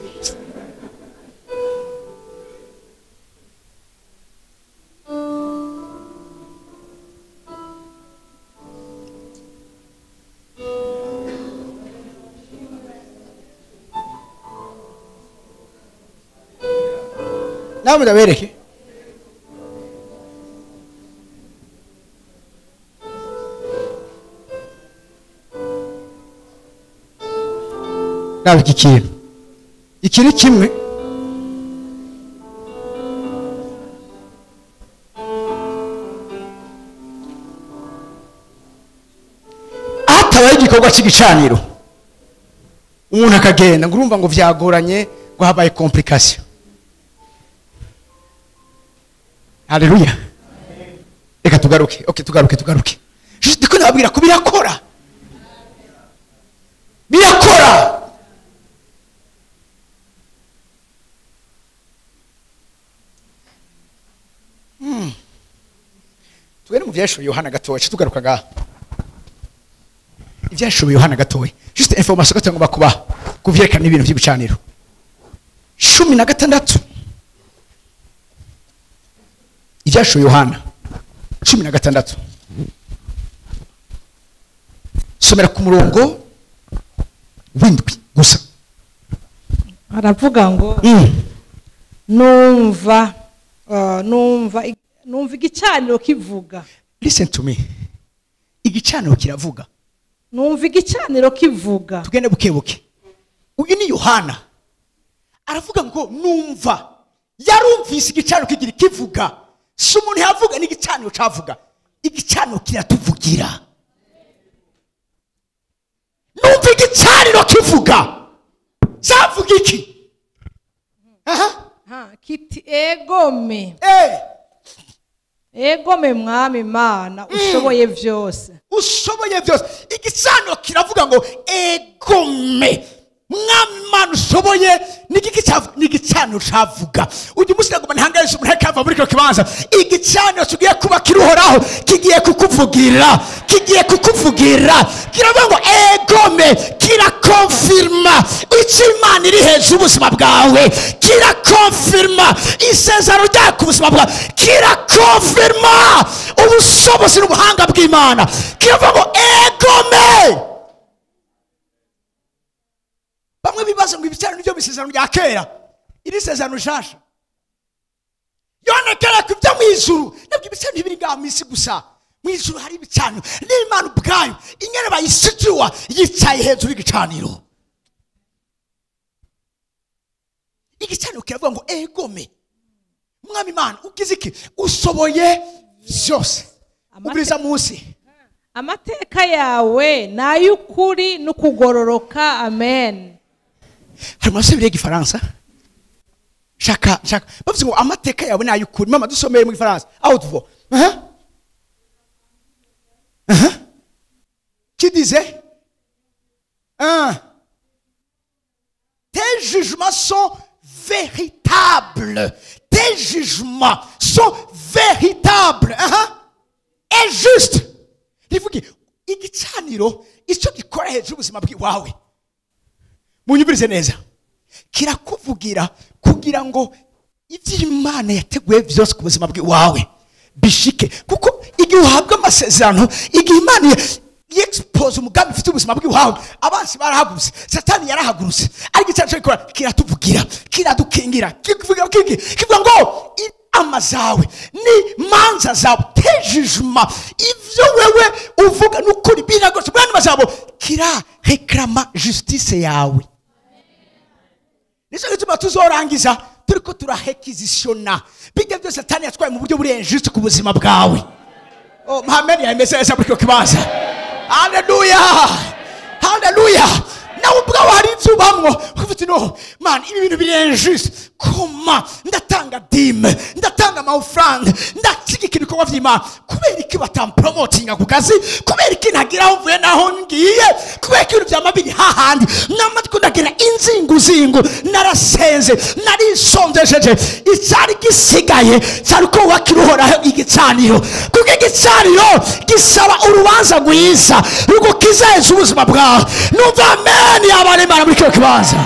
Speaker 1: Namwe ndabereke. Nawe iki kintu iki ni kimwe hatabaye igikorwa cy'igicaniro umuntu akagenda ngo urumva ngo vyagoranye ngo habaye complication. Haleluya. Reka tugaruke. Okay, tugaruke. Juste ndiko nababwira ko birakora. Birakora. Tugende mu vyashuye Yohana gatoya, tugaruka ngaha. Ivyashuye Yohana gatoya. Juste information gato ngomba kubaha kuvyerekana ibintu by'ibicaniro. 16. Ivyashuye Yohana 16. Somera ku murongo w'indwi gusa.
Speaker 2: Aravuga ngo numva igicaniro kivuga.
Speaker 1: Listen to me. Igicaniro kiravuga.
Speaker 2: Numva igicaniro kivuga.
Speaker 1: Tugende buke buke. Uyu ni Yohana. Aravuga ngo numva. Yarumvise igicaniro kigira kivuga. Si umuntu yavuga, ni igicaniro cavuga. Igicaniro kiratuvugira. Numva igicaniro kivuga. Zavuga iki? Aha.
Speaker 2: Kiti egome. Egome mwami Mana ushoboye vyose.
Speaker 1: Ushoboye vyose. Igicaniro kiravuga ngo egome mwami Mana ushoboye. N'igicaniro cavuga. Uyu munsi ndagomba ntangaje umuntu akava muri kino kibanza. Igicaniro kigiye kuba kiruhoraho, kigiye kukuvugira, kigiye kukuvugira. Kiravuga ngo egome, kirakonfirma icyo Imana iri hejuru ubuzima bwawe, kirakonfirma isezerano ryayo ku buzima bwawe, kirakonfirma ubushobozi n'ubuhanga bw'Imana. Kiravuga ngo egome. Bamwe bibaza ngo ibicaniro nibyo bisezerano rya kera. Iri sezerano rishasha yonekera ku byo mu ijuru. Nabwo ibicaniro ntibiri ngaha mu isi gusa, mu ijuru hari ibicaniro n'Imana ubwayo ingene bayisitiwa yicaye hejuru y'igicaniro. Igicaniro kiravuga ngo egome Mwami Imana ugize iki, ushoboye byose. Ubiriza munsi
Speaker 2: amateka yawe n'ay'ukuri n'ukugororoka. Amen.
Speaker 1: Hari umusore w'igifaransa shaka shaka bavuze ngo amateka yawe n'ay'ukuri. Mama dusomeye mu gifaransa aho tuvo. Qui disait tes jugements sont véritables, tes jugements sont véritables et justes. Rivuge igicaniro icyo gikora hejuru y'ubuzima bwawe, munyumvirize neza, kirakuvugira kugira ngo ibyo Imana yateguye byose ku buzima bwawe bishike. Kuko igihe uhabwa amasezerano, igihe Imana yexpose umugambi ufite ubuzima bwawe, abansi barahagurutse, Satani yarahagurutse, ariko igicaniro gikora kiratuvugira, kiradukingira, kivuga kivuga ngo inama zawe ni manza zawe, tes jugements, ivyo wewe uvuga n'ukuri biragose. Bwana mazabo kira reklama justice yawe. Nico gituma tuzorangiza turiko turahekizisiona bijya byose Satani yatwaye mu buryo buri injuste ku buzima bwawe. Oh, Muhammad yameze neza muri kibanza. Haleluya, haleluya. Nawe ubwawe hari ibyo ubamwo ukavuga no man, ibi bintu biri injuste. Koma ndatanga dime, ndatanga amafaranga, ndashigikira ibikorwa by'Imana, kubera iki batampromotinga ku kazi, kubera iki ntagira aho mvuye naho ngiye, kubera iki ibintu byama biri hahandi, namatwi ndagira inzinguzingu, narasenze, narisondesheje. Icyari gisigaye cyari ko wubakira Uhoraho igicaniro, kuko igicaniro gisaba urubanza rwiza rugukiza hejuru ubuzima bwawe. Numva amen y'abana muri kino kibanza.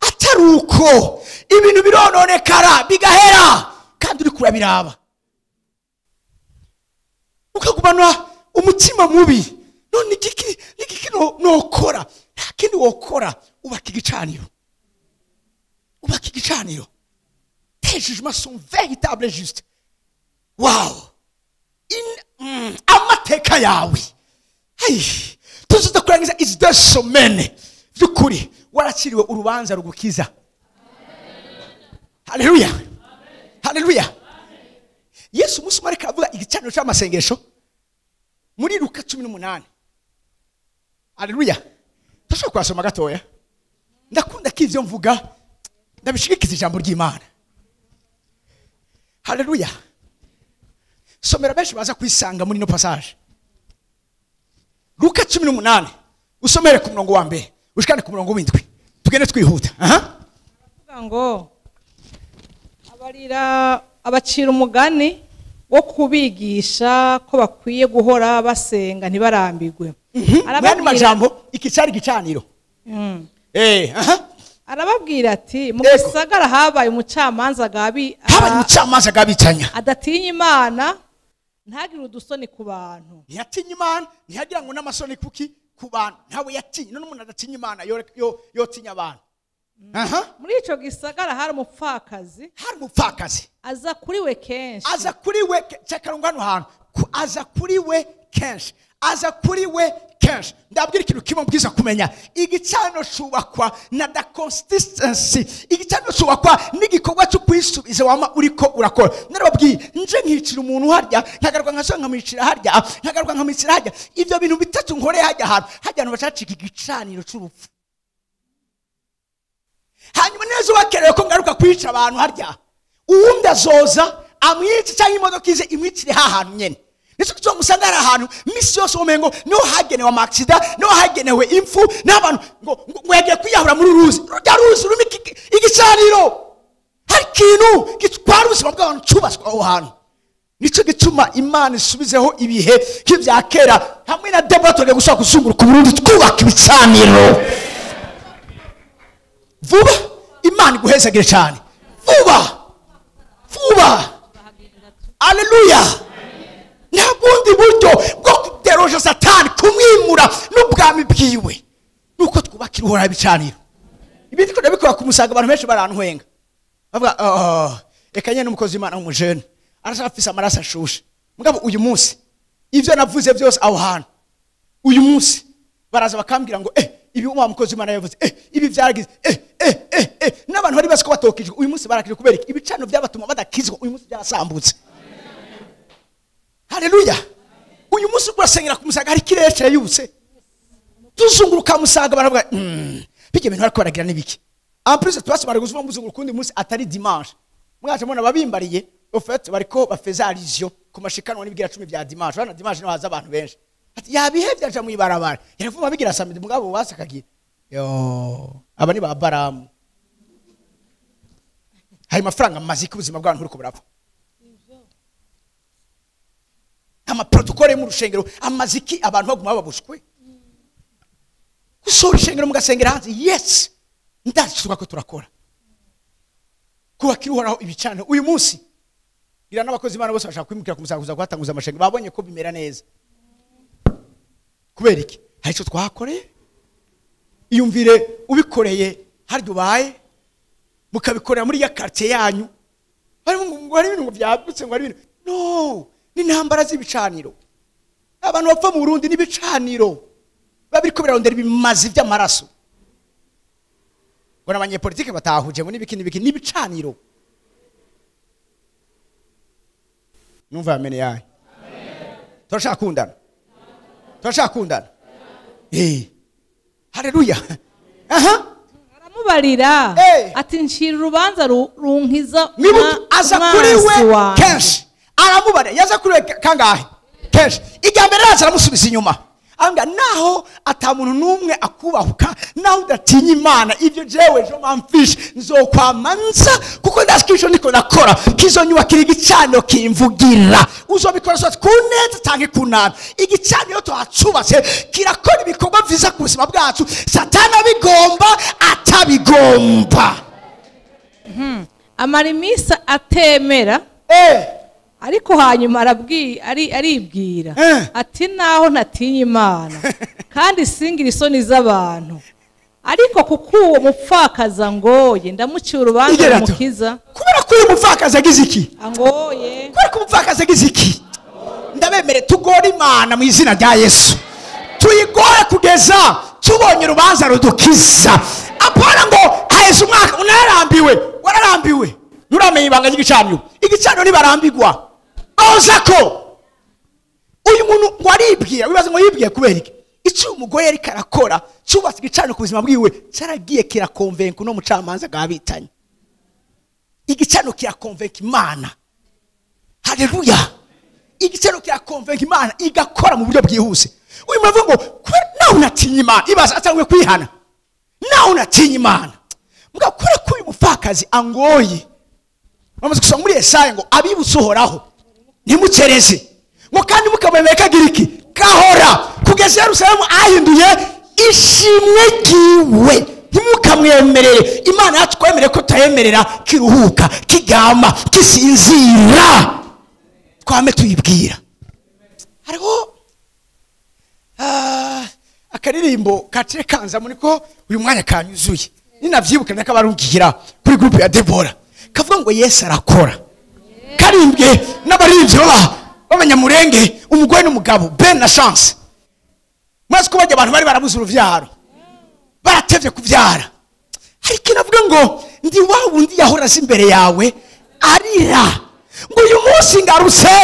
Speaker 1: Atari uko ibintu birononekara bigahera kandi uri kurabiraba, ukagumana umutima mubi. None igiki nokora? Nta kindi wokora, ubaka igicaniro, ubaka igicaniro. Tes jugements sont véritables et justes. Wow, amateka yawe tuzoza kurangiza izi 2 semaines by'ukuri warakiriwe urubanza rugukiza. Haleluya, haleluya. Yesu umunsi umwe ariko avuga igicaniro cy'amasengesho muri Luka 18. Haleluya. Turashobora kuhasoma gatoya. Ndakunda ko ivyo mvuga ndabishigikiza ijambo ry'Imana. Haleluya. Somera benshi baza kwisanga muri no passage. Luka 18 usomere ku murongo wa mbere ushikane ku murongo w'indwi, tugende twihuta.
Speaker 2: Avuga ngo abarira abacira umugani wo kubigisha ko bakwiye guhora basenga ntibarambirwe.
Speaker 1: Arababwira majambo iki cyari gicaniro.
Speaker 2: Arababwira ati mu gisagara habaye umucamanza gabi,
Speaker 1: habaye umucamanza gabicanya,
Speaker 2: adatinya Imana, ntagire udusoni ku bantu.
Speaker 1: Ntiyatinya Imana, ntiyagira ngo n'amasoni kuki ku bantu. Ntawe yatinye. None umuntu adatinya Imana yotinya abantu.
Speaker 2: Muri ico gisagara hari umupfakazi,
Speaker 1: hari umupfakazi
Speaker 2: aza kuri we kenshi,
Speaker 1: aza kuri we cyakarunga hano hantu, aza kuri we kenshi, aza kuri we kenshi. Ndabwira ikintu kimwe mbwiza kumenya, igicaniro cubakwa na the consistency, igicaniro cubakwa n'igikorwa cyo kwisubiza wama uriko urakora. Narababwiye nje nkicira umuntu harya, nkagaruka nkasanga nkamwicira harya, nkagaruka nkamwicira harya. Ivyo bintu bitatu nkore harya hantu, harya hantu bacacika igicaniro c'urupfu. Hanyuma neza wakerewe ko ngaruka kwica abantu harya, uwundi azoza amwice cyangwa imodoka ize imwicire hahantu nyene. Nico gituma musanga ari ahantu misi yose umengo niho hagenewe amaksida, niho hagenewe impfu n'abantu ngo yagiye kwiyahura muri ruzi, rujya ruzi rurimo igicaniro. Hari ikintu gitwara ubuzima bw'abantu cyubatswe aho hantu. Nico gituma Imana isubizeho ibihe nk'ibya kera hamwe na Debora tugiye gushaka kuzunguruka Burundi twubaka ibicaniro vuba. Imana iguhezagire cyane vuba vuba. Haleluya. Nta bundi buryo bwo kuderoja Satani, kumwimura n'ubwami bwiwe, nuko twubakira Uhoraho ibicaniro. Ibindi ko ndabikora kumusaga abantu benshi barantwenga. Bavuga oh, reka nyene n'umukozi w'Imana w'umujene arashafise amaraso ashushe. Mugabo uyu munsi ivyo navuze byose aho hantu, uyu munsi baraza bakambwira ngo ibi wa mukozi w'Imana yavuze, ibi vyaragize, n'abantu bari bazi ko batokijwe uyu munsi barakije. Kubera iki? Ibicano byabatuma badakizwa uyu munsi byarasambutse. Haleluya. Uyu munsi urasengera kumusaga hari kirere cyayubutse, tuzunguruka musaga baravuga bijye bintu bariko baragira nibiki. En plus twasubara gusoma muzunguruka undi munsi atari dimanche, mwaje mubona babimbariye au fait bariko bafeza allusion ku mashikanwa n'ibigira 10 bya dimanche. Bana dimanche no haza abantu benshi, ati yabihevye aja mu ibarabara yaravuma bigira samedi, mugabo wasakagira yo aba ni ba Baramu. Hari mafaranga maziki ubuzima bw'abantu uriko burapfa. Ama protocole mu rushengero amaziki abantu baguma babushwe. Gusora ishengero mugasengera hanze, yes ndashaka ko turakora kubakira uhoraho ibicano. Uyu munsi gira n'abakozi Imana bose bashaka kwimukira kumusakuza kwatanguza amashengero, babonye ko bimera neza. Kubera iki? Hari ico twakoreye. Iyumvire ubikoreye hari Dubai, mukabikorera muri ya quartier yanyu, hari ibintu byagutse ngo ari ibintu no ni intambara z'ibicaniro. Abantu bapfa mu Burundi n'ibicaniro babiriko birarondera ibimazi by'amaraso. Ngo n'abanyepolitike batahuje ngo nibiki nibiki n'ibicaniro. Numva amene yayo. Turashaka kundana. Turashaka kundana. Haleluya. Aha.
Speaker 2: Aramubarira ati ncira urubanza runkiza
Speaker 1: aza kuri we kenshi. Aramubara yaza kuri we kangahe? Kenshi. Ijya mbere araza aramusubiza inyuma. Ambwa naho atamuntu numwe akubahuka, naho udatinya Imana, ibyo jewe jo mamfish nzokwamanza kuko ndasikisho niko nakora kizonyubakira igicaniro kimvugira. Uzobikora so kuneza tanke kunana. Igicaniro twacubatse kirakora ibikorwa vyiza ku buzima bwacu, Satana bigomba atabigomba.
Speaker 2: Amara iminsi atemera. Ariko hanyuma aribwira ati naho ntatinya Imana kandi singira isoni z'abantu, ariko kuko uwo mupfakaza ngoye ndamuciye urubanza rumukiza.
Speaker 1: Kubera ko uyu mupfakaza agize iki?
Speaker 2: Angoye.
Speaker 1: Kubera ko umupfakaza agize iki? Ndabemere tugore Imana mu izina rya Yesu, tuyigore kugeza tubonye urubanza rudukiza. Apana ngo haheze umwaka unarambiwe, wararambiwe, nturamenye ibanga ry'igicaniro. Igicaniro ntibarambigwa. Ko uyu muntu ngo aribwira, wibaza ngo yibwiye kubera iki? Icyo umugore yari karakora cyubatse igicaniro ku buzima bwiwe cyaragiye kirakonvenka no mucamanza gabitanye. Igicaniro kirakonvenka Imana. Haleluya. Igicaniro kirakonvenka Imana igakora mu buryo bwihuse. Uyu muntu avuga ngo nawe unatinya Imana, ibaza atangwe kwihana. Nawe unatinya Imana. Mugabo kure ko uyu mupfakazi angoye. Bamaze gusoma muri Yesaya ngo abibutse uhoraho ntimukereze, ngo kandi mukamwemera kagira iki? Gahora kugeza Yerusalemu ahinduye ishimwe ryiwe. Ntimukamwemerere. Imana yatwemereye ko tayemerera kiruhuka, kigama, kisinzira. Twame tuyibwira. Hariho akaririmbo kaciye kanza muri ko uyu mwanya kanyuzuye. Ninavyibuka ndakabarungikira kuri groupe ya Deborah. Kavuga ngo Yesu arakora. Karimbwe n'abarivyo b'abanyamurenge, umugore n'umugabo Ben na Chance. Maze ko bajya abantu bari barabuze uruvyaro, baratevye kuvyara. Ariko navuga ngo ndi wa wundi yahora azi imbere yawe arira, ngo uyu munsi ngarutse.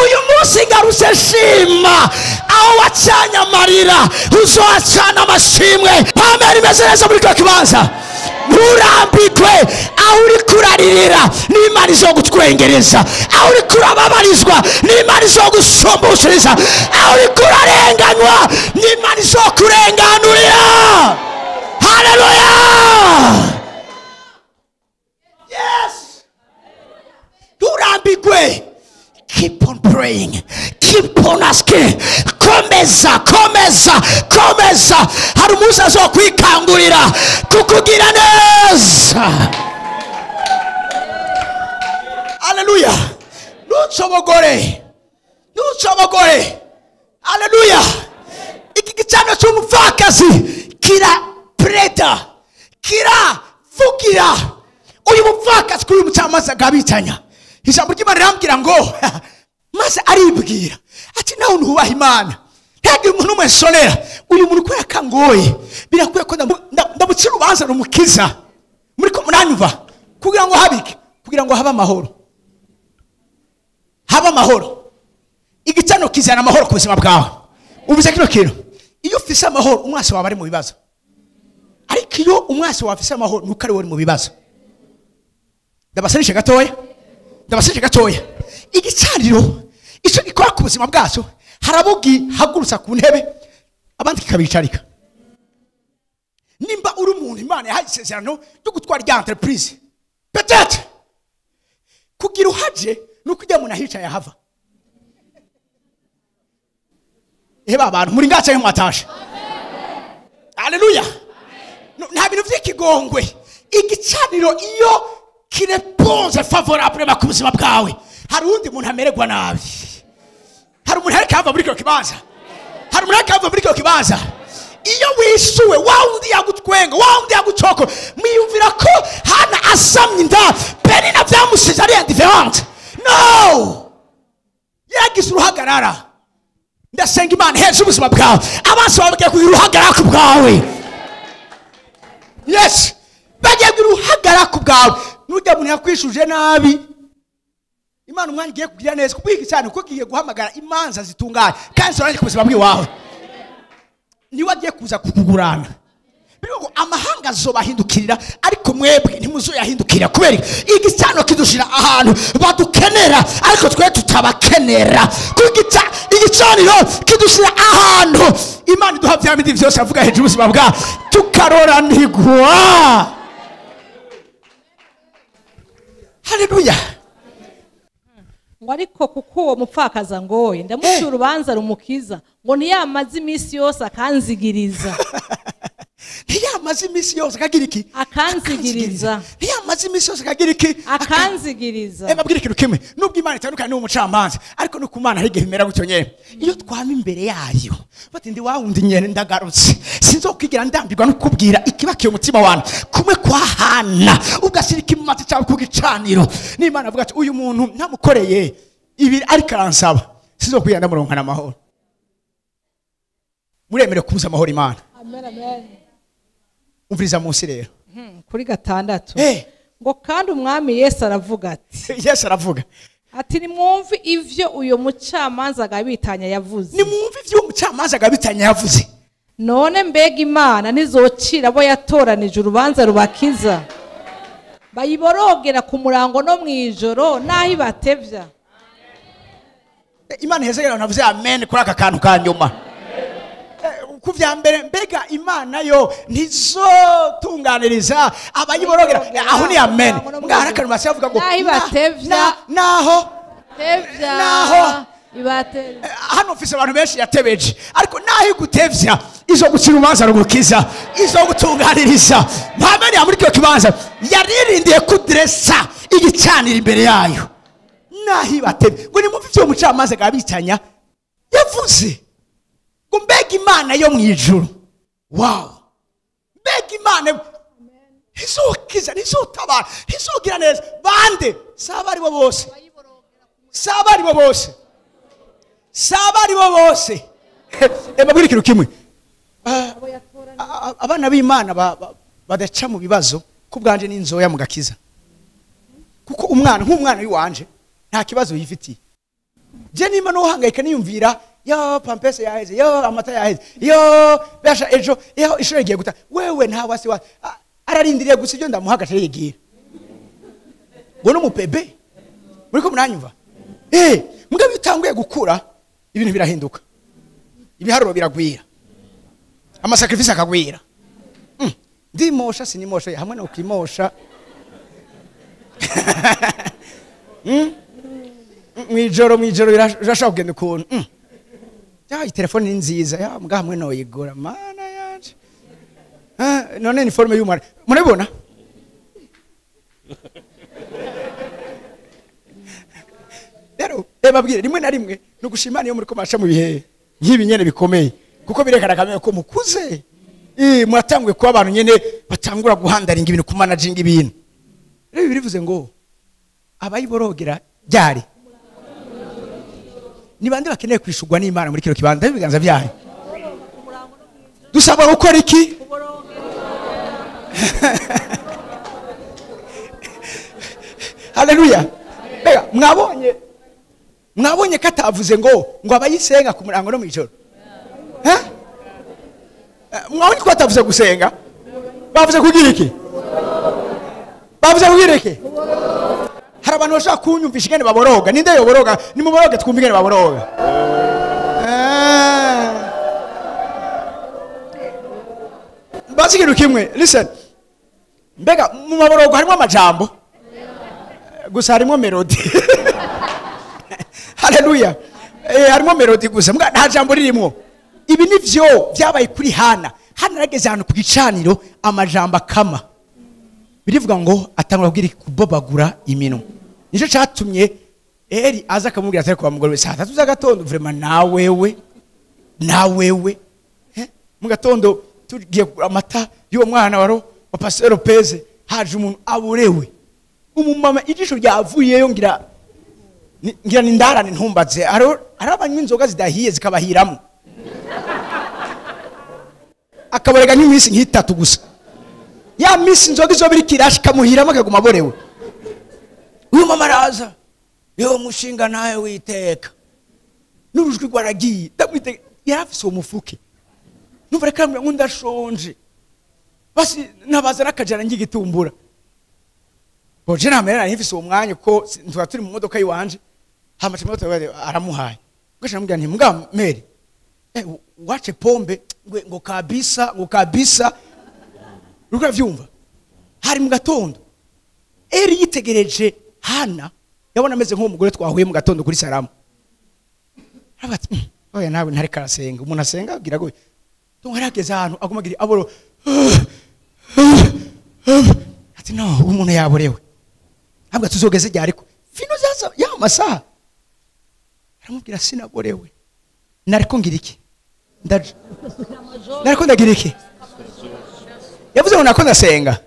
Speaker 1: Uyu munsi ngarutse shima. Aho wacanye amarira uzohacana amashimwe. Pamela imeze neza muri kino kibanza. Nturambikwe. Aho uri kuraririra n'Imana izogutwengereza, aho uri kurababarizwa n'Imana izogusumbushiriza, aho uri kurarenganywa n'Imana izokurenganurira. Haleluya. Yes. Nturambikwe. Keep on praying. Keep on asking. Komeza, komeza, komeza. Hari umunsi azokwikangurira kukugira neza. Haleluya. Ntucobogore. Ntucobogore. Haleluya. Iki gicaniro cy'umupfakazi kira Kirapureda, kiravugira uyu mupfakazi kuri uyu mucamanza agabitanya. Ijambo ry'Imana rirambwira ngo maze aribwira ati nawe ntubaha Imana, ntihagire umuntu umwe nsonera, uyu muntu kubera ko angoye birakwiye ko ndamucira urubanza rumukiza. Muri ko muranyumva? Kugira ngo habike, kugira ngo habe amahoro, habe amahoro. Igicano kizana amahoro ku buzima bwawe. Uvuze kino kintu, iyo ufise amahoro umwasi wawe ari mu bibazo, ariko iyo umwasi wawe afise amahoro nuko ari we uri mu bibazo. Ndabasanisha gatoya, ndabasanisha gatoya. Igicaniro icyo gikora ku buzima bwacu, harabugi hagurutsa ku ntebe abandi kikabicarika. Nimba uri umuntu Imana yahaye isezerano ryo gutwara rya entreprise, peut-être kugira uhaje nuko ujya umuntu ahicaye ahava. Eba abantu muri ngaca mwatashe. Haleluya. Nta bintu by'ikigongwe. Igicaniro iyo kireponse favorable ku buzima bwawe, hari undi muntu amererwa nabi. Hari umuntu ariko ava muri kino kibanza, hari umuntu ariko ava muri kino kibanza. Iyo wishuwe wa wundi yagutwenga, wa wundi yagucoko, mwiyumvira ko Hana asamye inda, Penina byamusize ari indifferent. No, yagize uruhagarara. Ndasenga Imana heza ubuzima bwawe, abansi bawe bagiye kugira uruhagarara ku bwawe. Yes, bagiye kugira uruhagarara ku bwawe. Nujya muntu yakwishuje nabi, Imana umwanya igiye kugira neza kubwika cyane, kuko igiye guhamagara imanza zitunganye kandi zoranye ku buzima bwawe. Niwe agiye kuza kukugurana. Birivuga ngo amahanga azobahindukirira, ariko mwebwe ntimuzoyahindukira. Kubera igicano kidushira ahantu badukenera, ariko twe tutabakenera. Kuko igicaniro kidushira ahantu Imana iduha bya bindi byose avuga hejuru ubuzima bwa tukaroranirwa. Haleluya.
Speaker 2: Ngo ariko kuko uwo mupfakaza ngoye ndamucira urubanza rumukiza, ngo ntiyamaze iminsi yose akanzigiriza.
Speaker 1: Ntiyamaze iminsi yose akagira iki?
Speaker 2: Akanzigiriza.
Speaker 1: Ntiyamaze iminsi yose akagira iki?
Speaker 2: Akanzigiriza.
Speaker 1: Mbabwire ikintu kimwe, nubwo Imana itandukanye n'umucamanza, ariko no ku Mana hari igihe bimera gutyo nyene. Iyo twama imbere yayo bati ndi wa wundi nyene ndagarutse, sinzokwigira ndambirwa no kubwira ikibakiye umutima wanjye kumwe kwa Hana, ugasirika imatsi cyawe ku gicaniro. N'Imana avuga ati uyu muntu ntamukoreye ibi ariko aransaba, sinzokwigira ndamuronkana amahoro. Muremere kubuza amahoro Imana.
Speaker 2: Amen, amen.
Speaker 1: Umviriza munsi rero
Speaker 2: kuri 6. Ngo kandi umwami Yesu aravuga ati,
Speaker 1: Yesu aravuga
Speaker 2: ati nimwumve ivyo uyo mucamanza agabitanya yavuze.
Speaker 1: Nimwumve ivyo umucamanza agabitanya yavuze.
Speaker 2: None mbega Imana ntizocira abo yatoranije urubanza rubakiza, bayiborogera ku murango no mwijoro naho ibatevya.
Speaker 1: Imana hezegera navuze amen kuri aka kantu ka nyuma. Kuvya mbere mbega Imana yo ntizotunganiriza abayiborogera, aho ni amen. Mwaharakana basi avuga ngo naho
Speaker 2: tevya,
Speaker 1: naho
Speaker 2: ibatevya.
Speaker 1: Hano mfise abantu benshi yatebeje, ariko naho igutevya izo gucira urubanza rugukiza, izo gutunganiriza. Mpamene ya muri kyo kibanza yaririndiye kudresa igicanira imbere yayo, naho ibatevya. Ngo nimumve ivyo umucamanza gabitanya yavuze. Ngo mbega Imana yo mwijuru, wow, mbega Imana izokiza, izotabara, izogira neza bande? Saba ari bo bose, saba ari bo bose, saba ari bo bose. Mbabwire ikintu kimwe, abana b'Imana badaca mu bibazo kubwanje n'inzoya mu gakiza. Kuko umwana nk'umwana w'iwanje nta kibazo yifitiye. Je nimba no hangayika niyumvira yo pampese yaheze, yo amata yaheze, yo basha ejo, yo ishure igiye guta, wewe nta wasi wa ararindiriye gusa ibyo ndamuha agace yigira. Ngo no mupebe muri ko muranyumva. Mugabe utanguye gukura ibintu birahinduka, ibiharuro biragwira, amasacrifice akagwira. Ndimosha sinimosha hamwe no kwimosha. Mwijoro birashobora kugenda ukuntu. Ya telefone ni nziza, ya mbwa hamwe no yigura mana yanje. None ni forme y'umwana. Murabibona? Rero babwire rimwe na rimwe no gushimana iyo muri ko masha mu bihe nk'ibi nyene bikomeye, kuko birekana kamwe ko mukuze. Muratanguye kuba abantu nyene batangura guhandaringa ibintu, kumanaginga ibintu. Rero birivuze ngo abayiborogera ryari ni bande bakeneye kwishurwa n'Imana muri kino kibanza? Ibiganza byayo dusabwa gukora iki? Haleluya. Mbega mwabonye katavuze ngo abayisenga ku murango no mwijoro. Mwabonye ko atavuze gusenga, bavuze kugira iki? Bavuze kugira iki? Hari abantu bashaka kunyumvisha ingene baboroga. Ninde yoboroga? Nimuboroge twumve ingene baboroga. Bazi ikintu kimwe, listen. Mbega mu maborogo harimo amajambo gusa, harimo melody. Haleluya. Harimo melody gusa, mbwa nta jambo ririmo. Ibi nivyo byabaye kuri Hana. Hana yarageze ahantu ku gicaniro amajambo akama. Birivuga ngo atangura kubwira kubobagura iminwa. Nico catumye Eli aza akamubwira atari kwa mugore we saa 3 z'agatondo, vraiment nawewe. Mu gatondo tugiye kugura amata y'uwo mwana waro wa Pasteur Lopez, haje umuntu aburewe. Umumama ijisho ryavuyeyo ngira ni ndarane ntumbaze. Hari abanywa inzoga zidahiye zikabahiramo. Akaborega nk'iminsi nk'itatu gusa. Ya minsi inzoga izo biri kirashi kamuhiramo akaguma aborewe. Uyu mama araza, yo mushinga nawe witeka. N'urujwi rwaragiye, ndamwite yarafise uwo mufuke. Numva reka ngo ndashonje. Basi nabaza nakajana ngigitumbura. Boje namera nifise uwo mwanya ko ntwa turi mu modoka yiwanje. Hamace moto aramuhaye. Ngasha namubwira nti mbwa Mary, wache pombe ngo kabisa, ngo kabisa. Ruko vyumva. Hari mu gatondo. Eli yitegereje Hana, yabona ameze nk'umugore twahuye mu gatondo kuri Salamu. Arabati, oya nawe ntari karasenga. Umuntu asenga agira go. Tungarageze ahantu agumagira aboro. Ati no, umuntu yaborewe. Ntabwo tuzogeze rya ariko fino zaza ya masaha. Aramubwira sinaborewe. Nariko ngira iki? Ndaje. Nariko ndagira iki? Yavuze ngo nako ndasenga.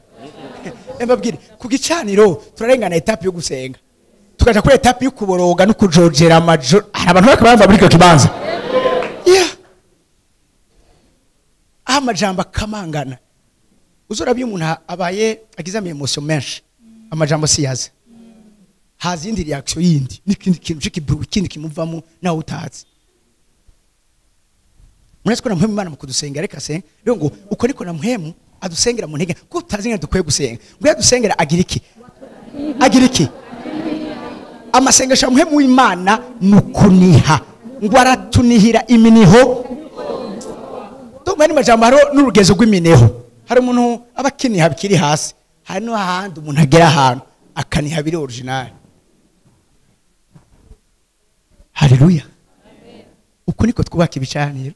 Speaker 1: Mbabwire ku gicaniro turarengana etape yo gusenga. Tukaja kuri etape yo kuboroga no kujojera amajoro. Hari abantu bakaba muri icyo kibanza. Yeah. Amajambo akamangana. Uzora biyo umuntu abaye agize ama emotion menshi, amajambo siyaze. Haza indi reaction yindi, n'ikindi kintu cy'ikibru ikindi kimuvamo nawe utazi. Muretse ko namuhemu Imana mu kudusengera reka asenga. Rero ngo uko niko namuhemu adusengera mu ntege ko tutazi ngene dukwiye gusenga. Ngo yadusengera agira iki? Agira iki? Amasengesho muhemu w'Imana nukuniha. Ngo aratunihira iminiho. Ndumva ni majambo haro n'urugezo rw'imineho. Hari umuntu abakiniha bikiri hasi, hari no hahandi umuntu agera ahantu akaniha biri original. Haleluya. Uko niko twubaka ibicaniro.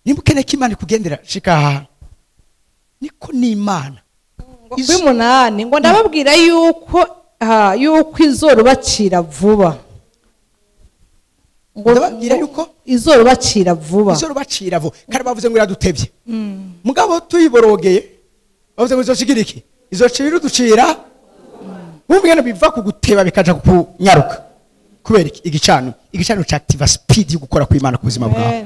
Speaker 1: Nimba ukeneye ko Imana ikugendera shika aha. Niko n'Imana.
Speaker 2: Kuri 8 ngo ndababwira yuko izorubacira vuba. Ngo
Speaker 1: ndababwira yuko
Speaker 2: izorubacira vuba.
Speaker 1: Izorubacira vuba. Kandi bavuze ngo iradutebye. Mugabo tuyiborogeye bavuze ngo izoshigira iki? Izocira uducira. Bumwe biva ku guteba bikaja kunyaruka. Kubera iki? Igicaniro. Igicaniro ca active speed yo gukora kw'Imana ku buzima bwawe.